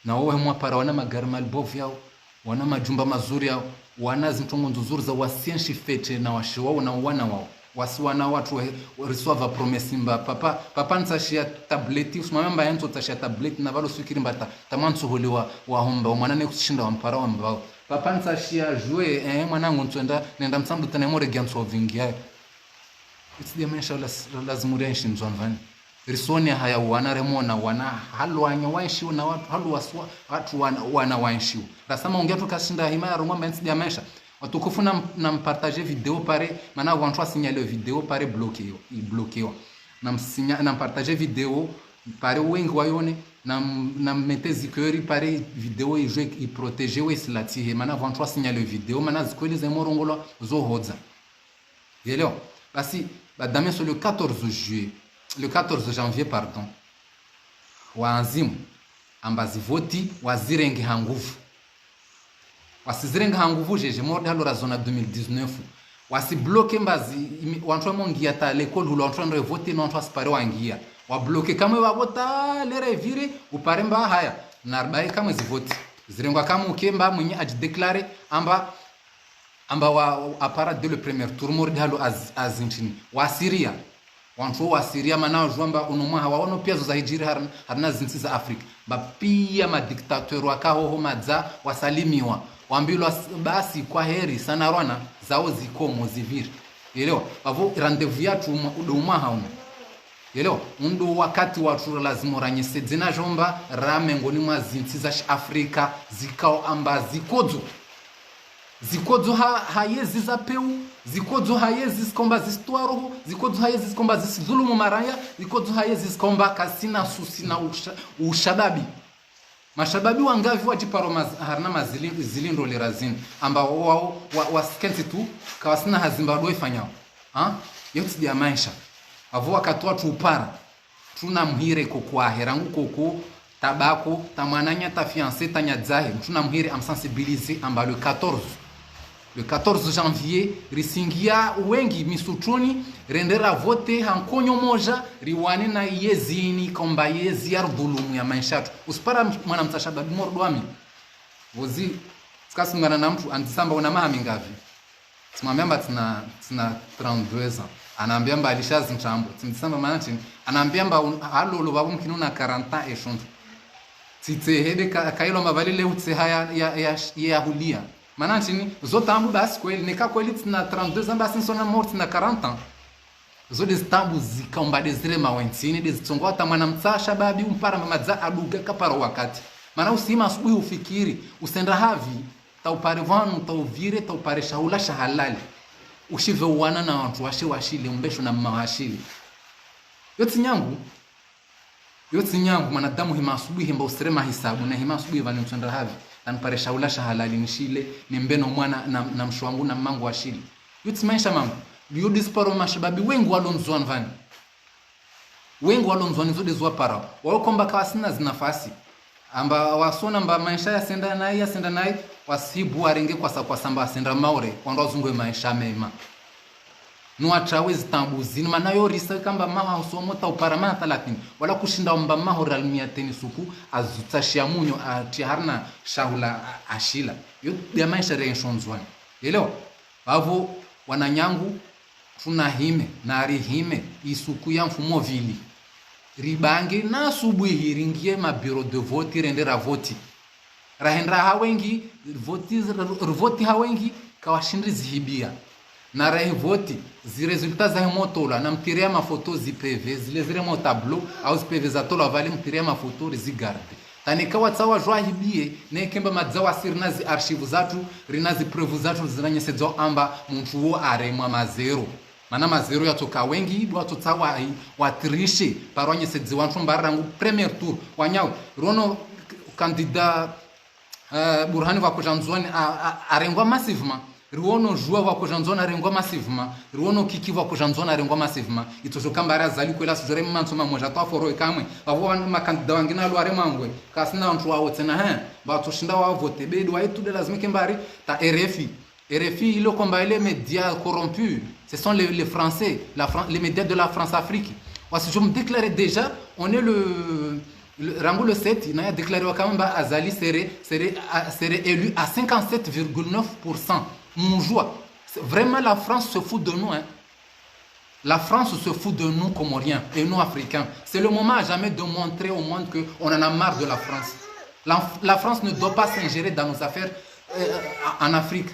Na wowe mwapara wana magari malibovu yao, wana majumba mazuri yao, wana zintrongo nzuzuri za wasienshi fete na washe wao na wana wao. Wasi wana watru we, riswava promesse mba, papa, papa ntsashia tablette, usimame mba yantso tsashia tablette, na pvalo swikiri mba ta, tamantso holi wa, wahomba, omwana ne kusishinda wampara wambao. Papa ntsashia jouet, eh, mwanangu ntswenda, nenda mtsambu tana more gia ntso vingi yayo. Itsi de maesha la, lazimu rienshi Ndzuani pvani. Risone haya wana remona, wana halwanya waenshio na watru, halu waswa, watru wana, wana waenshio. Rasama ungia tu kashinda hima yarongoa amba itsi de maesha. Watukufu na, na mpartage video pare, mana wantru wasinyale video pare bloqueo, ibloquewa. Na msinya, na mpartage video pare wengi wayone, na m-, na mmete zikeri pare video ijue iprotegewe isilatihe, mana wantru wasinyale video, mana zikeri ze morongolwa zohodza. Yelewa. Basi, ba dame so le quatorze juillet, le quatorze janvier, pardon. Waanzimu, amba zivoti, wazirenge ha nguvu. Wasizirenge ha nguvu, jeje, morde halo razona deux mille dix-neuf. Wasibloquer mba zi, imi, wantru wamongia ta l'école hula wantru wandre voter, no wantru wasipare wangia. Wabloquer kamwe wavota, lere vire, upare mba haya. Narbaye kamwe zivoti. Zirengwa kamwe uke mba mwenye ajidéclarer, amba amba wa, wa, apara dès le premier tour, morde halo az, azintrini. Wasiria. Wantru wasiria, mana wajua amba uno mwaha waono pia zo zahidjiri har-, harina zintsi za Afrika. Mba pia madictateur wakahoho madza wasalimiwa. Wambilwa s-, basi kwaheri, sana rwana, zao zikomo, ziviri. Yelewa, pvapvo rendez-vous yatru uma, udo umwaha uno. Yelewa, undo wakati watru lazimu ranyese dzina jomba, ra mengoni mwa zintsi za shi Afrika, zikao amba zikodzo. Zikodzo ha, ha yezi za peu, zikodzo ha yezi zikomba zisitwa roho, zikodzo ha yezi zikomba zisidhulumu maraya, zikodzo ha yezi zikomba kasina susi na usha, ushababi. Mashababi wangavi wadjiparo maz-, harina mazili-, zilindro lera zini. Amba wao, wa, wasikentsi tu, kawasina hazi mba wadofanyao. Ha? Yotsi dia maesha. Apvo wakati watru upara. Mtru na mhire koko wahe, rangu koko, ta bako, ta mwananya, ta fiancé, ta nyadzahe. Mtru na mhire amsensibiliser amba le quatorze. Le quatorze janvier, risingia wengi misutruni, rende ravote ha nkonyo moja, riwane na yezini, komba yezi ya rdhulumu ya maesha yatru. Usipara mwana mtsa shababi mordwami. Pvozi, tsikasungana na mutru, andisamba una maha mingapvi? Tsimwambia amba tsina, tsina trente-deux ans. Anambia amba alisha zintrambo. Tsimdisamba mana ntrini? Anambia amba un-, halolo pvapvo mkini una quarante ans eshundu. Tsitsehe de ka, kailo amba pvale le utseha ya, ya, ya, ya hulia. Mana ntrini? Zo tambu basi kweli. Neka kweli tsina trente-deux ans basi nsona mort tsina quarante ans. Zo de zitambu zika amba de zirema wentsini, de zitsongo hata mwana mtsa shababi umpara amba madza aduga kapara wakati. Mana usima asubuhi ufikiri, usenda havi, ta upare pvanu, ta uvire, ta upare shahula sha halali. Ushive uwana na wantru washe washile, umbesho na mma washile. Yo tsi nyangu, yo tsi nyangu, mwanadamu hima asubuhi amba usirema hisabu, na hima asubuhi pvani ntsenda havi, ta nipare shahula sha halali nishile, nimbe no mwana na, na mshe wangu na mmangu washile. Yo tsi maesha mangu, yo de ziparo mashababi wengi walo Ndzuani pvani. Wengi walo Ndzuani zo de ziwaparao. Wao kwamba kawasina zinafasi. Amba wasona amba maesha yasenda nayi, yasenda nayi, wasibu warenge kwasa kwasa amba wasenda Maore, wandru wazungue maesha mema. Nuwatrawe zitambu zini, mana yo risa kamba maha usomo ta upara maha thalathini. Wala kushinda amba maha uralimia teni suku, azutsa shia munyo, atia harina shahula, a-, ashila. Yo de maesha re nsho Ndzuani. Elewa? Pvapvo, wananyangu, tsunahime, narihime, isuku ya mfumo pvili. Ribange na asubuhi ringie ma bureau de vote, rende ravoti. Rahenda ha wengi, voti, rivoti ha wengi, kawashindi zihibia. Na rahivoti, zi résultats zahe motolwa, na mtire ya mafoto zi P V, zile ziremwa o tableau, au zi P V zatolwa pvale mtire ya mafoto rizigarde. Ta neka watsaha wajua hibie, neke amba madza wasi rina zi archives zatru, rina zi preuves zatru, zinanyesedzao amba muntru wo aremwa mazero. Mana mazero yatsoka wengi, watsotsaha wa, watricher, paro wanyesedze wantru amba rangu premier tour. Wanyawe, riono candidat, eh, Burhani pvwakoja Ndzuani, a, a, arengwa massivement. Riono Juwa pvwakoja Ndzuani arengwa massivement. Riono Kiki pvwakoja Ndzuani arengwa massivement. Itsosho kamba ari Azali kwela sijore mantso mamoja twa foro ikamwe. Pvapvo wan-, makandida wangina alo aremangwe. Kasina wantru wawo tsena, hein. Amba watsoshinda wavote. Be de wa etude lazima kembari ta R F I. R F I ilo kamba ile média corrompu. Ce sont les, les Français, la Fran-, les médias de la France-Afrique. Wasi je me déclare déjà, on est le, le, rangu le sept, na ya déclaré wa kamba Azali serait, serait, à, serait élu à cinquante-sept virgule neuf pour cent. Mon joie. C'est, vraiment, la France se fout de nous, hein. La France se fout de nous, Comoriens, et nous, Africains. C'est le moment à jamais de montrer au monde que on en a marre de la France. La, la France ne doit pas s'ingérer dans nos affaires, euh, en Afrique.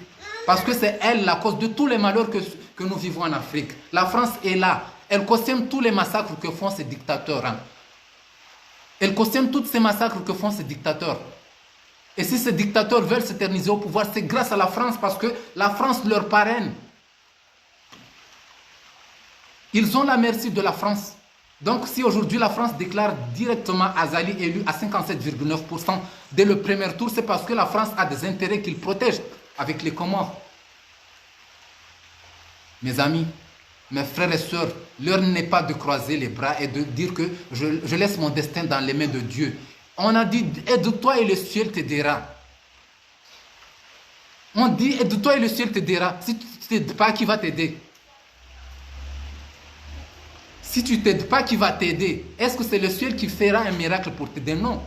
Parce que c'est elle la cause de tous les malheurs que, que nous vivons en Afrique. La France est là. Elle cautionne tous les massacres que font ces dictateurs, hein. Elle cautionne tous ces massacres que font ces dictateurs. Et si ces dictateurs veulent s'éterniser au pouvoir, c'est grâce à la France, parce que la France leur parraine. Ils ont la merci de la France. Donc, si aujourd'hui la France déclare directement Azali élu à cinquante-sept virgule neuf pour cent dès le premier tour, c'est parce que la France a des intérêts qu'il protège avec les Comores. Mes amis, mes frères et sœurs, l'heure n'est pas de croiser les bras et de dire que je, je laisse mon destin dans les mains de Dieu. On a dit, aide-toi et le ciel t'aidera. On dit, aide-toi et le ciel t'aidera. Si tu t'aides pas, qui va t'aider ? Si tu t'aides pas, qui va t'aider ? Est-ce que c'est le ciel qui fera un miracle pour t'aider ? Non.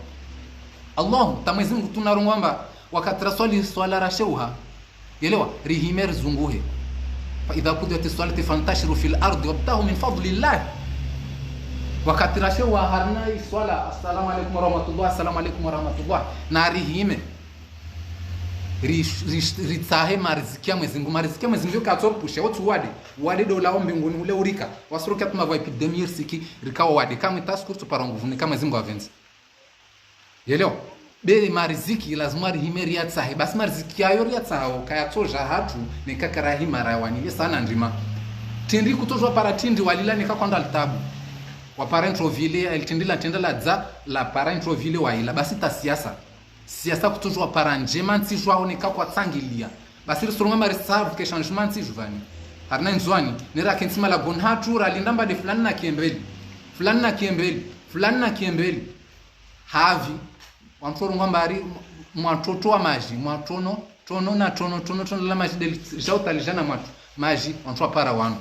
Allah, ta Mwenyezi Mungu tuna rongwamba, wakati raswali swala rasheuha. Yelewa, rihime rizunguhe. فإذا قضيت الصلاة فانتشروا في الأرض وابتغوا من فضل الله. Wakati rasheuha harina iswala, السلام عليكم ورحمة الله، السلام عليكم ورحمة الله. Na rihime. Ri, ri, ritsahe mariziki ya Mwenyezi Mungu, mariziki ya Mwenyezi Mungu yo katso ripushe, otsu wade, wade do lao mbinguni ule urika, wasi rukia tuma pvwa épidémie risiki, rika wade, kamwe taskuru tsu para nguvu, neka Mwenyezi Mungu avendze. Yelewa, be mariziki, lazima rihime riyatsahe, basi mariziki yayo riyatsahao, kayatsoja hatru, neka karahima rawanile sana ndima. Tindi kutsojua para tindi walila neka kwanda litabu. Wapara ntrovile, el tindi la tenda la dza, la para ntrovile waila, basi ta siasa. Siasa kutsojua para ndjema ntsi jwao neka kwatsangilia. Basi risurunga mari savu ke changement ntsi juvani. Harina Ndzuani, nera kentsi malagoni hatru, ralinda mbade fulani na kiembeli. Fulani na kiembeli. Fulani na kiembeli. Havi, wantru warunga mbari, mwa-, mwatoto wa maji, mwatono, tono na tono, tono, tono la maji deli, jao talijana mwatru, maji, wantru wapara wanu.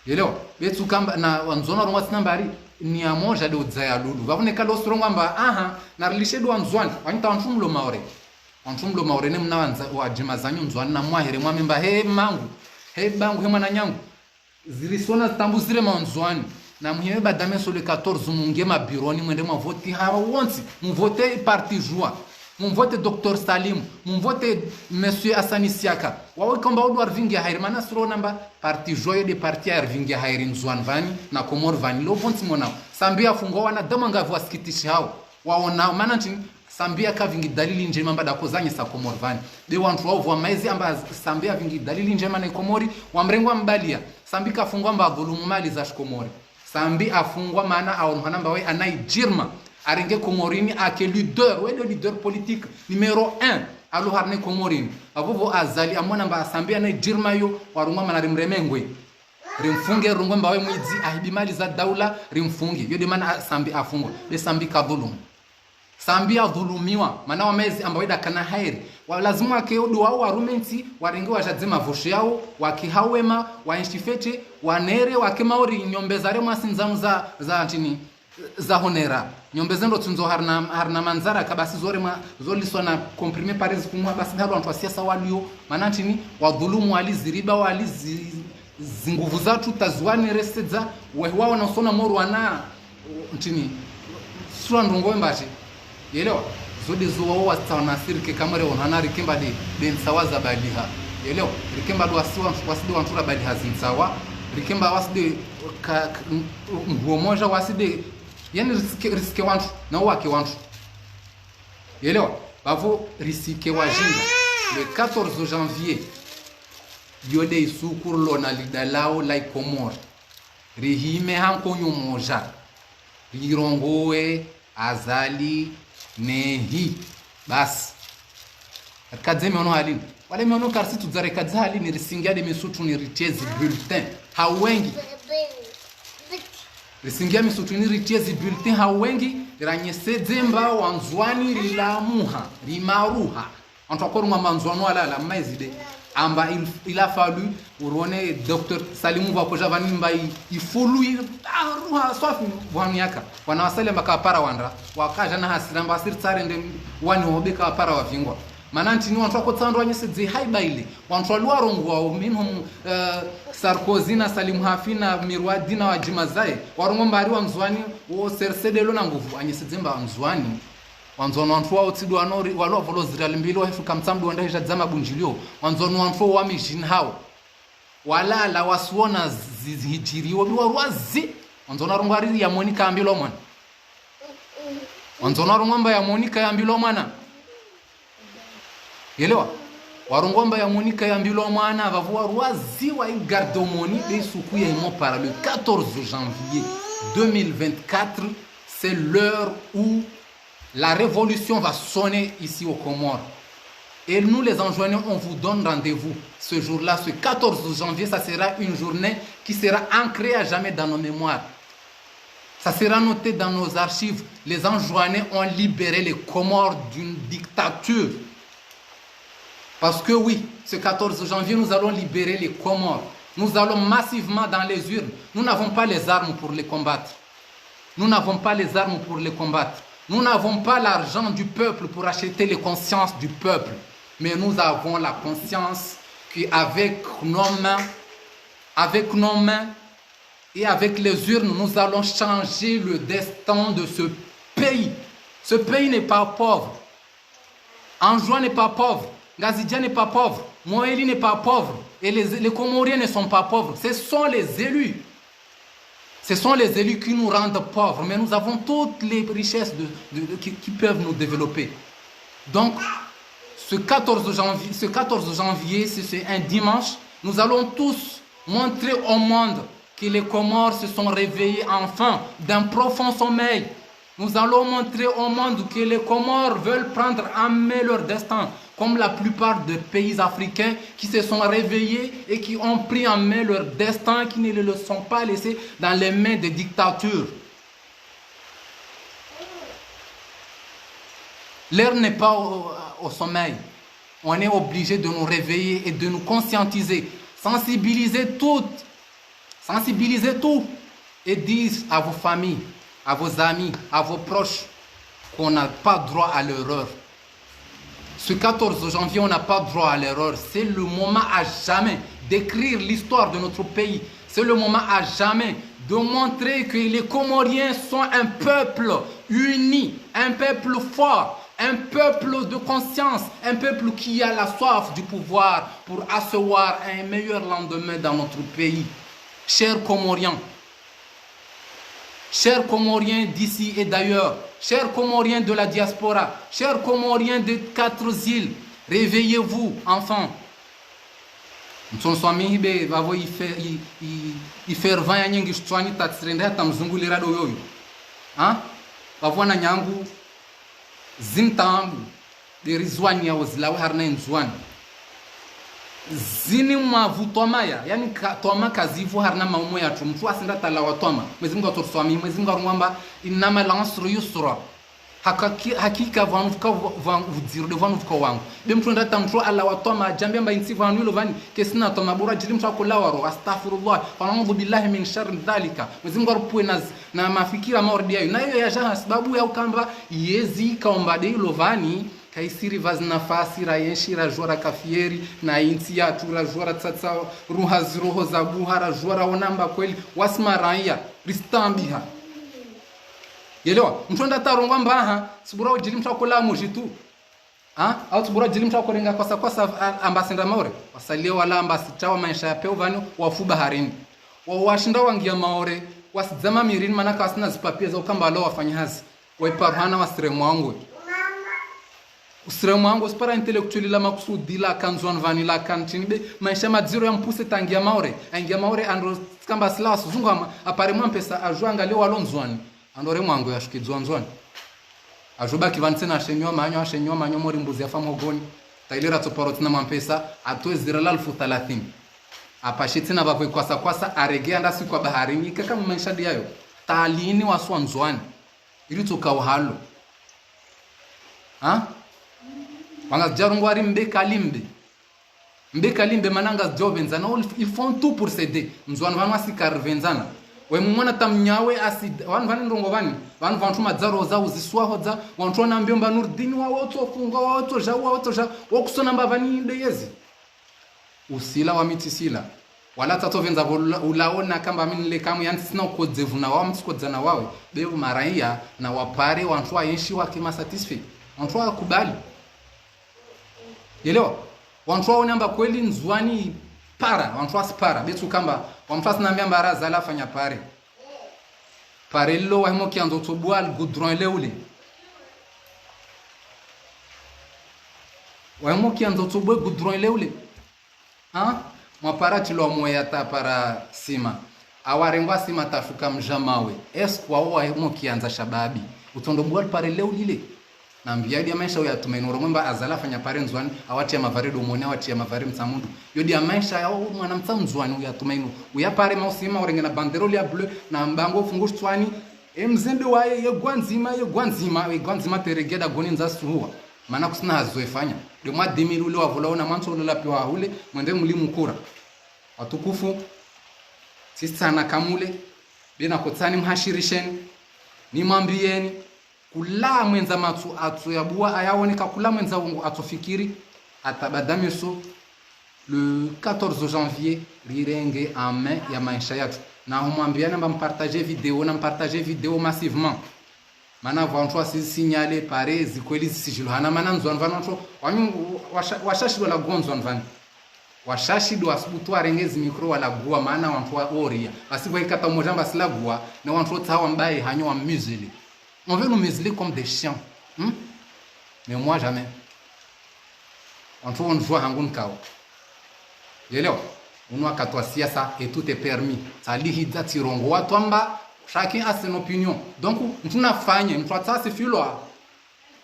Yelewa, betsu kamba, na wandzoni warongoa tsina mbari, ni ya moja de udzaya lulu. Vavune kalo surongo amba, aha, na rilishe do wandzoni, wanyita wantru mlo Maore. Wantru mlo Maore ne mna wandza, wadjima zanyu Ndzuani na mwahere mwamemba, he mangu, he bangu, he mwananyangu. Zirisona zitambu zirema Ndzuani. Na muhime badame so le quatorze mungie mabironi mwende mwavote hawontsi. Mvote parti Juwa. Mvote Docteur Salim. Mvote Monsieur Hassani Siaka. Wawe kamba udu warivingia hairi mana siro namba parti Juwa yo de parti yarivingia hairi Ndzuani vani na Komori vani. Lo vontsi mona. Sambi afungwa wanadamu ngavi wasikitishi hao. Waona mana ntini Sambi yakavingi dalili ndjema mba dakozanyisa Komori vani. De wantru wao vwa maizi amba Sambi yavingi dalili ndjema na Komori, wamrengwa mbalia. Sambi kafungwa mba adhulumu mali za shikomori. Sambi afungwa mana aonwa namba we anayi djirma. Arenge Komorini ake leader, we le leader politique numéro un. Alo harine Komorini. Avovo Azali amona mba Sambi anayi djirma yo, warungwa mana rimremengwe. Rimfunge, rungwe mba we mwidzi, ahibi mali za daula, rimfunge. Yo de mana Sambi afungwa. De Sambi kadhulumu. Sambi yadhulumiwa, mana wa maizi amba weda kana hairi. Wa lazimu wake udu wao warume ntsi, warenge wajadze mavosho yao, wake hawema, waenshi fete, wanere, wake Maore nyombe zare mwasi ndzanu za, za ntini, za honera. Nyombe zendo tsundzo harina, harina mandzara kabasi zore mwa, zoliswa na comprimé pare zikumwa basi halo wantru wa siasa walio, mana ntini, wadhulumu wali ziriba wali zi, zinguvu zatru taziwaneresedza, wehi wao na usona moru wana, ntini, sura ndrongo wembaje. Yelewa, zode zo wao watsaona sirike kamwe re onana rikemba de, de ntsawa za baliha. Yelewa, rikemba de wasi wa, wasi de wantru ra baliha zintsawa, rikemba wasi de ka, ka, nguo moja wasi de, yani risike, risike wantru, na wake wantru. Yelewa, bavo risike wajinga. Le quatorze janvier, yo de isuku rilo na lidalao la Komori. Rihime hankonyo moja. Rirongowe Azali nehi. Basi. Rikadze miono halini. Wale miono karisi tudzare kadze halini risingia de misutu ni ritie zi bulletin. Ha wengi. Risingia misutu ni ritie zi bulletin ha wengi. Ranyesedze mba wa Ndzuani rilamuha. Rimaruha. Wantru wakorungwa mba Ndzuani walala, maizi de. Amba il, il a fallu, urone Docteur Salimu vakoja vani mba i, ifulu i, ah, ruha swafi, vwanu yaka. Wana wasali amba kapara wandra, wakaja na hasira mba asiri tsare nde wani hobe kapara wavingwa. Mana ntini wantru wakotsandro wanyesedze haiba ile. Wantru wali warongwa, minhum, eh, Sarkozy na Salim Hafi na Mirwadi na wadjima zaye. Warongwa mba ari wa Ndzuani, wo serse de lo na nguvu, anyesedze mba Ndzuani. Wandzoni wantru wao tsi de wano ri, walo wavolo zirali mbili wahefuka mtsamdu wanda hija dzama bundjilio. Wandzoni wantru wa mijini hao. Walala wasuona zi, zi, zihijiriwo, bi warwazi. Wandzoni warongwa ari ya Monica yambilwa mwana. Wandzoni warongwa mba ya Monica yambilwa mwana. Yelewa? Warongwa mba ya Monica yambilwa mwana, vavo warwazi wa i garde moni, de isuku ya imo para le quatorze janvier deux mille vingt-quatre, c'est l'heure où la révolution va sonner ici aux Comores. Et nous, les Anjouanais, on vous donne rendez-vous ce jour-là, ce quatorze janvier, ça sera une journée qui sera ancrée à jamais dans nos mémoires. Ça sera noté dans nos archives. Les Anjouanais ont libéré les Comores d'une dictature. Parce que oui, ce quatorze janvier, nous allons libérer les Comores. Nous allons massivement dans les urnes. Nous n'avons pas les armes pour les combattre. Nous n'avons pas les armes pour les combattre. Nous n'avons pas l'argent du peuple pour acheter les consciences du peuple. Mais nous avons la conscience qu'avec nos mains, avec nos mains et avec les urnes, nous allons changer le destin de ce pays. Ce pays n'est pas pauvre. Anjouan n'est pas pauvre. Ngazidja n'est pas pauvre. Mohéli n'est pas pauvre. Et les, les Comoriens ne sont pas pauvres. Ce sont les élus. Ce sont les élus qui nous rendent pauvres. Mais nous avons toutes les richesses de, de, de, qui, qui peuvent nous développer. Donc, ce quatorze janvier, ce quatorze janvier, c'est, c'est un dimanche, nous allons tous montrer au monde que les Comores se sont réveillés enfin d'un profond sommeil. Nous allons montrer au monde que les Comores veulent prendre en main leur destin, comme la plupart des pays africains qui se sont réveillés et qui ont pris en main leur destin, qui ne le sont pas laissés dans les mains des dictatures. L'heure n'est pas au, au sommeil. On est obligé de nous réveiller et de nous conscientiser, sensibiliser toutes, sensibiliser tous et dire à vos familles, à vos amis, à vos proches qu'on n'a pas droit à l'erreur. Ce quatorze janvier, on n'a pas droit à l'erreur. C'est le moment à jamais d'écrire l'histoire de notre pays. C'est le moment à jamais de montrer que les Comoriens sont un peuple uni, un peuple fort, un peuple de conscience, un peuple qui a la soif du pouvoir pour asseoir un meilleur lendemain dans notre pays. Chers Comoriens, chers Comoriens d'ici et d'ailleurs, chers Comoriens de la diaspora, chers Comoriens des quatre îles, réveillez-vous enfin. Mtsonswamihi be vavo ife- i- i- ifervant ya nyingi shitswani tatsirende hata mzungulira do yoyo. Ha? Vavo wananyangu, zintsambu de rizwani ya ozilawe harina inzwani. Zini mwavu twamaya, yani ka- twama kazivu harina maumo yatru. Mtru asenda talawa twama. Mwezi Mungu atsoriswamihi, Mwezi Mungu arungwamba, innama al-usri yusra. Hakaki- hakika vanu vuka va- va- vudziro de vanu vuka wangu. Be mtru enda ta mtru alawa twama, ajambe amba intsi vanu ilo vani, kesina twama bora jili mtru akolawa ro, astaghfirullah, fa na'udhu billahi min sharri dhalika. Mwezi Mungu arupwe na z- na mafikira maordi yayo. Na iyo yaja ha sababu ya ukamba, yezi ikaomba de ilo vani, kaisiri vazi nafasi, rayenshi, rajua raka fieri na intsi yatru, rajua ratsatsa ruha ziroho za buha, rajua raona amba kweli, wasi maraya, ristambiha. Yelewa, mtru enda ta rongwa mbaha, sibura ujili mtru akola mujitu. Ha? Au sibura ujili mtru akorenga kwasa kwasa, a- amba senda Maore. Wasalie wala amba sitawa maesha ya peu vani, wafu baharini. Wa- washinda wangia Maore, wasidzama mirini, mana kawasina zipapie za ukamba walo wafanya hazi. Waiparuhana wasire mwangu. Usire mwangu, usipara intellectuel la makusudi la kanzwani vani la kantini be, maesha madziro ya mpuse tangia Maore, aingia Maore ando kamba sila wasuzungu ama, apare mwa mpesa ajua angalie walo nzwani. Ando re mwangu ya shukidzwa nzwani. Ajua baki vani tsena ashenywa manyo, ashenywa manyo mori mbuzi ya famhogoni. Tailera tsoparo tsina mwa mpesa, atwe zira la alfu thalathini. Apashe tsina vavo kwasa kwasa, arege anda siku wa baharini, ikaka maesha de yayo. Talini waswa nzwani. Ili tsoka uhalo. Ha? Wanga zijarungwa ari mbe kalimbe. Mbe kalimbe mana nga zijo vendzana, il ils font tout pour s'aider. Nzwani vanu asikari vendzana. We mwana tamnyawe asi, vanu vani ndrongo vani. Vanu vantru madzaro za uziswa hodza, wantru wanambio mba Nurdini wa wotso funga, wa wotso ja, wa wotso ja, wakusona mba vani de yezi. Usila wa mitsi sila. Wala tsatso vendza vo ula- ulaona kamba mi nile kamu, yani sina ukodzevu na wawe, mtsikodzana wawe. Be maraya na wapare, wantru wayenshi wake ma satisfait. Wantru wakubali. Yelewa? Wantru waone amba kweli nzwani para, wantru wasipara. Be tsu kamba, wantru wasinambia amba ara zala fanya pare. Pare lilo wahimo kiandzo tsobua goudron ile ule. Wahimo kiandzo tsobue goudron ile ule. Ha? Mwapara tilo mwe ya tapara sima. Awarengwa sima tashuka mja mawe. Est-ce que wawo wahimo kiandza shababi? Utsondo bua pare ile ulile. Nambia yo dia maesha uyatumaini uromwe mba azala fanya pare nzwani, awatia mavari domoni, awatia mavari mtsamudu. Yo dia maesha ya mwana mtsamudzwani uyatumaini. Uyapare mausima urenge na banderole ya bleu, na mbango ufungu shitswani. E mzembe waye, ye gwandzima, ye gwandzima, ye gwandzima teregeda goni nza suhuwa. Mana kusina hazo efanya. De mwa dix mille ule wavola ona mwantso ule lapi wa hule, mwende muli mukura. Watukufu, sisi tsana kamule, be na kotsani mhashirisheni, nimwambieni, kula mwendza matso atso yabua, ayaoneka kula mwendza wongo atso fikiri, atabadamiso, le quatorze janvier, rirenge en main ya maesha yatru. Na humwambiani amba mpartage video, na mpartage video massivement. Mana vantru wasi signale pare zikweli zisijilo hana mana nzwani vanu wantru wanyu washa- washashidwa la gonzwani vani. Washashidwa wasubutu warenge zi micro walagua mana wantru wa oria. Basi vwa ikata umoja mba silagua na wantru wotsaha wambaye hanyo wa museler. On veut nous museler comme des chiens. Hmm? Mais moi jamais. Wantru wonjua hangu nkao. Yelewa, unu wakati wa siasa, et tout est permis. Tsalihi dza tsirongo watwamba, chacun a son opinion. Donc, mtru nafanye, mtru atsasifilwa.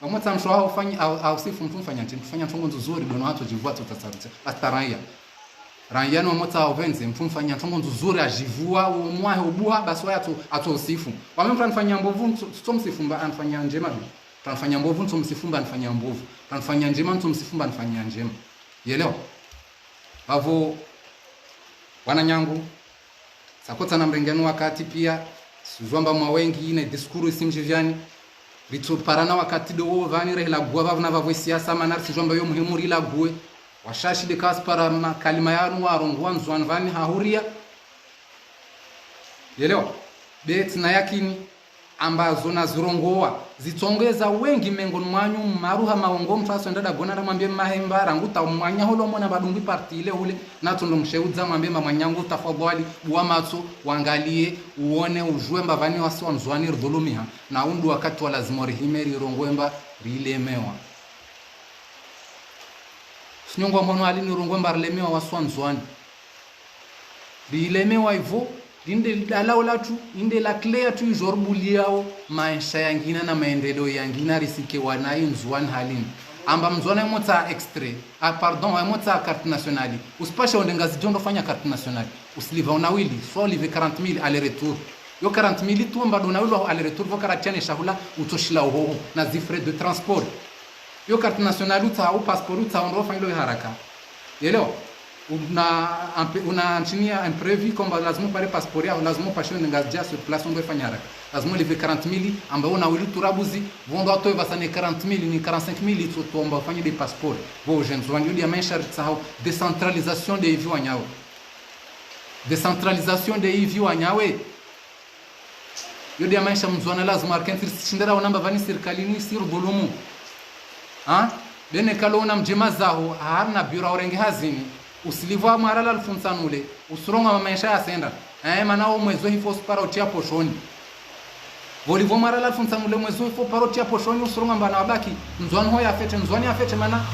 Wamotsa mtru hau fanya, hau, hau sifu mtru mfanya ntsi, mtru fanya ntrongo ndzuzuri, dono hatso jivua tso tasarutse. Basta raya. Raya ni wamotsa hau venze, mtru mfanya ntrongo ndzuzuri, ajivua, umwahe ubuha, basi waye atso, atso usifu. Wame mtru anifanya mbovu, ntso, ntso msifu mba anifanya njema. Mtru anifanya mbovu, ntso msifu mba anifanya mbovu. Mtru anifanya njema, ntso msifu mba anifanya njema. Yelewa. Vavo, wananyangu, sakotsa na mrengenu wakati pia, sujua mba mwa wengi, ine discours isi mjiviani, Ritsoparana wakati ndo wo pvani rehila guwa pvapvo na pvapvo siasa, mana risidjuwa amba yo muhimu rilaguwe. Washashi nde kawasipara makalima yanu warongowa Ndzuwani pvani ha huria. Yelewa. Be tsina yakini amba zo nazirongowa zitsongeza wengi mengoni mwanyu, maruha maongo mutru aswenda dagona ramwambie mahemba, rangu ta mwanya holo mwana badungwi parti ile hule, natso ndo msheudza mwambie mba mwananyangu tafadhwali, buwa matso, wangalie, uone, udjuwe mba pvani wasi wa Ndzuwani ridhulumiha, na undru wakati wa lazima rihime rirongowe mba rilemewa. Sinyongwa mhono hali nirongowe mba rilemewa wasi wa Ndzuwani. Rilemewa ivo, linde dalao latru, linde la clé yatru ijo ribuliyao maesha yangina na maendeleo yangina risike wanayi Ndzuwani halini. Amba Mndzuwani emotsa extrait, ah, pardon, emotsa carte nationale. Usipashe wende Ngazidja ndo fanya carte nationale. Usilipva unawili, so ulipve quarante mille aller-retour. Yo quarante mille tu amba ndo unawili wa aller-retour, pvo karatsiane shahula, utsoshila uhoho, na zi frais de transport. Yo carte nationale utsaha, u passeport utsaha, ndo ufanyilo haraka. Yelewa? Una, ampe-, una ntsini ya imprévu, komba lazima upare passeport yaho, lazima upashe wende Ngazidja sur place, ndo ufanya haraka. Lazima ulipve quarante mille, amba unawili turabuzi, pvo ndo atowe pvasa ne quarante mille, ni quarante-cinq mille, itso tomba ufanye nde passeport. Pvo uje Ndzuwani, yo nde ya maesha ritsahao, décentralisation nde ipvi wanyawe. Décentralisation nde ipvi wanyawe. Yo nde ya maesha Mndzuwani lazima arikentsi risishinde raona amba pvani sirikali ni sirudhulumu. Ha? Be neka lo una mdjema zaho, harina biro urenge hazini. Usilipvwa mwarala alfu ntsanu le, usirongowa amba maesha yasenda. Eh, mana wo mwezi wo hifo usipara utia poshoni. Pvo ulipvwa mwarala alfu ntsanu le mwezi wo hifo upara utia poshoni, usirongowa amba na wabaki. Ndzuwani ho yafete, Ndzuwani yafete mana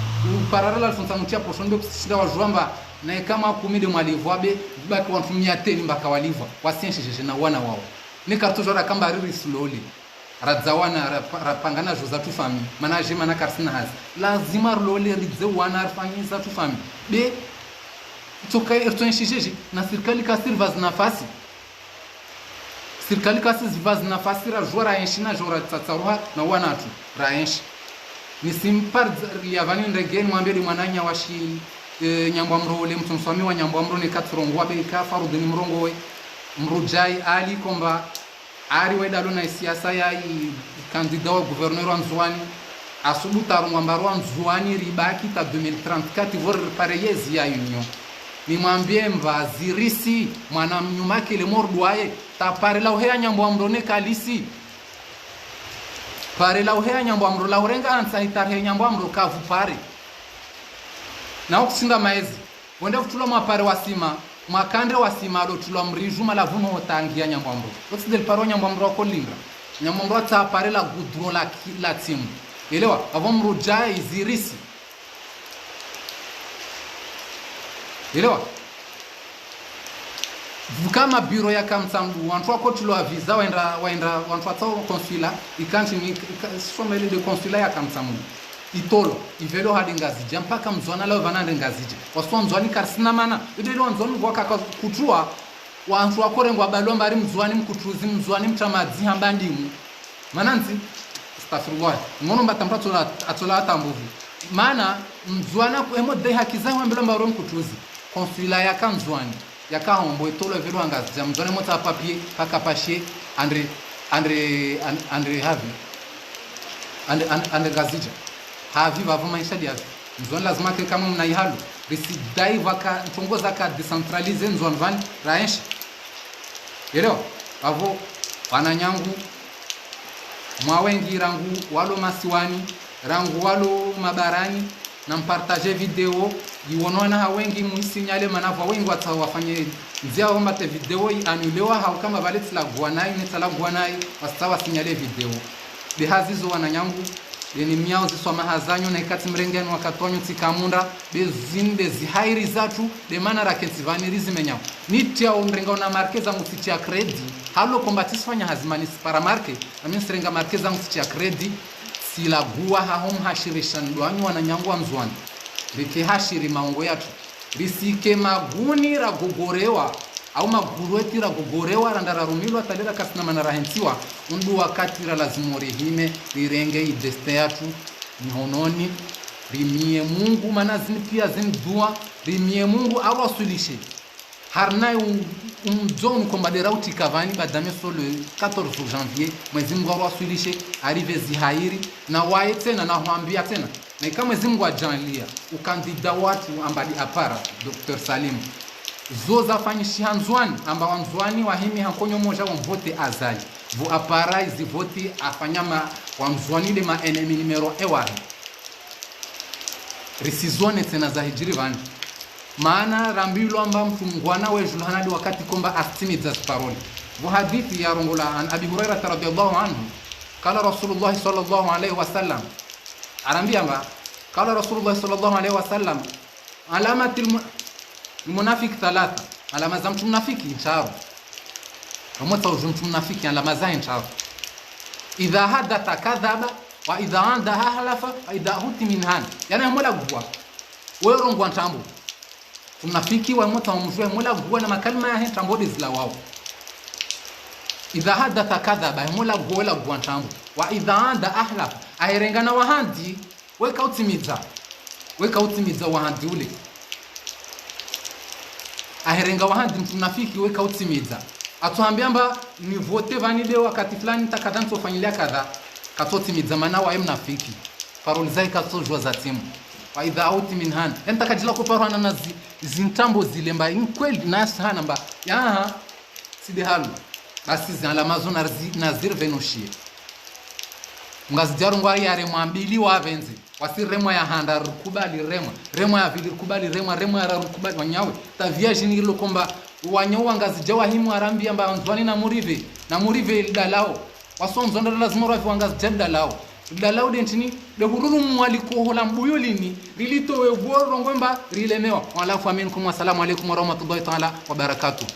upara rala alfu ntsanu utia poshoni, be kusishinda wadjuwa amba na eka makumi nde mwalipvwa be, baki wantru mia teni mba kawalipvwa, wasi enshi djedje na wana wawo. Neka ritsodjo raka amba riri slowly. Radzawana, rapa-, rapangana djo zatru fami. Mana dje mana karisina hazi. Lazima rilole ridze wana rifanye zatru fami. Be, itsoka, ritso enshi djedje, na sirikali kasiripva zinafasi. Sirikali kasizipva zinafasi radjuwa raenshi na djo ratsatsaruha na wanatru raenshi. Nisimpardza liyavani ndregeni mwambie li mwananya washi, eh, Nyambwamro ule mtsunswami wa Nyambwamro neka tsirongowa be ika farudhu nimrongowe. Mrudjai Ali komba ari wendalo na isiasa ya i candidat wa gouverneur wa Ndzuwani. Asubutu arongwa amba rwa Ndzuwani ribaki ta deux mille trente-quatre pvo ripare yezi ya union. Nimwambie mba zirisi, mwana mnyuma kele mordwaye, ta pare la uheya Nyambwamro ne kalisi. Pare la uheya Nyambwamro la urenga antsa hitare he Nyambwamro kavu pare. Na ukushinda maezi, wende kutulwa mapare wasima, makande wasima alo tulwa mriju malavu no tangi ya Nyambwamro. Otsi nde lipare wa Nyambwamro wako linga. Nyambwamro atsa pare la goudron la ki-, la tsimu. Yelewa, apvo Mrudjai zirisi. Yelewa? Pvuka mabiro ya Kamtsamdu, wantru wakotrilwa visa, waenda, waenda, wantru watsao consulat, ikantsi ni, ika-, soma ile nde consulat ya Kamtsamdu. Itolwa, ipvelwa hadi Ngazidja, mpaka Mndzuwani lao pvanu nde Ngazidja. Wasi wa Ndzuwani karisina mana, ide ile wa Ndzuwani pvwaka ka-, kutrua, wantru wakorengwa balwa amba ari Mndzuwani mkutruzi, Mndzuwani mtramadzi hamba ndimu. Mana ntsi, astaghfirullah. Ngono mba tampa atsola, atsola atambuvi. Mana, Mndzuwani ku-, emo de haki zahe wambilwa amba uri mkutruzi. Consulat yaka Ndzuwani, yaka hombo itolwa ipvelwa Ngazidja. Mndzuwani motsa papier, paka pashe, andre, andre, an-, andre havi. Andre, an-, andre Ngazidja. Havi, pvapvo maesha ndi havi. Mndzuwani lazima ke kamwe mna ihalo. Risidai pvaka, ntrongo zaka décentralisé Ndzuwani pvani, raenshi. Yelewa, pvapvo, wananyangu, mwa wengi rangu walo masiwani, rangu walo mabarani, na mpartage video, iwono wana ha wengi muisinyale mana pvwa wengi watsaha wafanye ndzia wamba te video i anulewa hau kamba pvale tsilaguwa nayi, ne tsilaguwa nayi, wasitsaha wasinyale video. Be hazizo wananyangu, be ni miao ziswamaha zanyu na ikatsi mrengeni wakati wanyu tsika munda, be zinde zihairi zatru, be mana rakentsi pvani rizimenyao. Nitia undrenga una marke zangu tsitia crédit, halo komba tsisifanya hazi mana nisipara marke, ami nisirenga marke zangu tsitia crédit, tsilaguwa haho mhashirisha ndwanyu wananyangu wa Ndzuwani. Rike hashiri maungo yatru. Risike maguni ragogorewa, au magurweti ragogorewa, randa rarumilwa, talera kasina mana rahentsiwa, undru wakati ralazimu rihime, rirenge i destin yatru mihononi, rimie Mungu, mana zini pia zini dua, rimie Mungu, arwaswilishe. Harina u-, Umdjo nukomba de rauti kavani, ba dame so le quatorze janvier, Mwezi Mungu arwaswilishe, arive zihairi, na waye tsena, na hwambia tsena. Na ika Mwezi Mungu ajaanlia, ukandida watru amba de apara, Docteur Salim. Zo zafanyishiha Ndzuani, amba Wandzuani wahimi ha nkonyo moja wamvote Azali. Vo apara izi vote afanya ma, Wandzuani de ma ennemi numéro un wahe. Risizone tsena zahijiri vani. Maana rambilwa amba mtru mungwana we djulu hana de wakati komba asitimidza zi parole. Vo hadithi yarongola an Abi Hurairata radhiyallahu anhu, قال رسول الله صلى الله عليه وسلم. Arambia amba, قال رسول الله صلى الله عليه وسلم: علامة الم-، المنافق ثلاثة. Alama za mtru mnafiki ntraru. Wamotsa udju mtru mnafiki, alama zahe ntraru. إذا حدث كذب، وإذا وعد أخلف، وإذا اؤتمن خان. Yaani, hemwela guwa, we rongoa ntrambo. Mtru mnafiki wamotsa umdjue, hemwela guwa na makalima yahe ntrambo de zilawao. إذا حدث كذب, hemwela guwa, wela guwa ntrambo. وإذا وعد أخلف, aherengana wahandi, we kautimidza. We kautimidza wahandi ule. Aherenga wahandi mtru mnafiki, we kautimidza. Atsuhambia amba nivote vani de wakati fulani nta kadha ntsofanyilia kadha. Katsotimidza mana waye mnafiki. Parole zahe katsodjua zatimu. وإذا اؤتمن خان. Yaani takadjila ko parwana na zi, zintrambo zile amba inkweli nasi hana amba. Yaha. Tsi de halu. Basi zi alama zo na zi, na zirivenushie. Ngazidja rongwa ya remwa mbili wavendze. Wasi remwa ya handa rukubali remwa. Remwa ya vili rukubali remwa. Remwa ya raru rukubali wanyawe. Tavia jini ilo komba wanyawe Wangazidja wahimu arambia amba Wandzuani na murive. Na murive lidalao. Waso Ndzuani lazima uravi Wangazidja lidalao. Lidalao de ntrini, de hururu mwali kohola mbuyu lini, rilitowe vo rongoa amba rilemewa. وعلى العفو منكم، والسلام عليكم ورحمة الله تعالى وبركاته.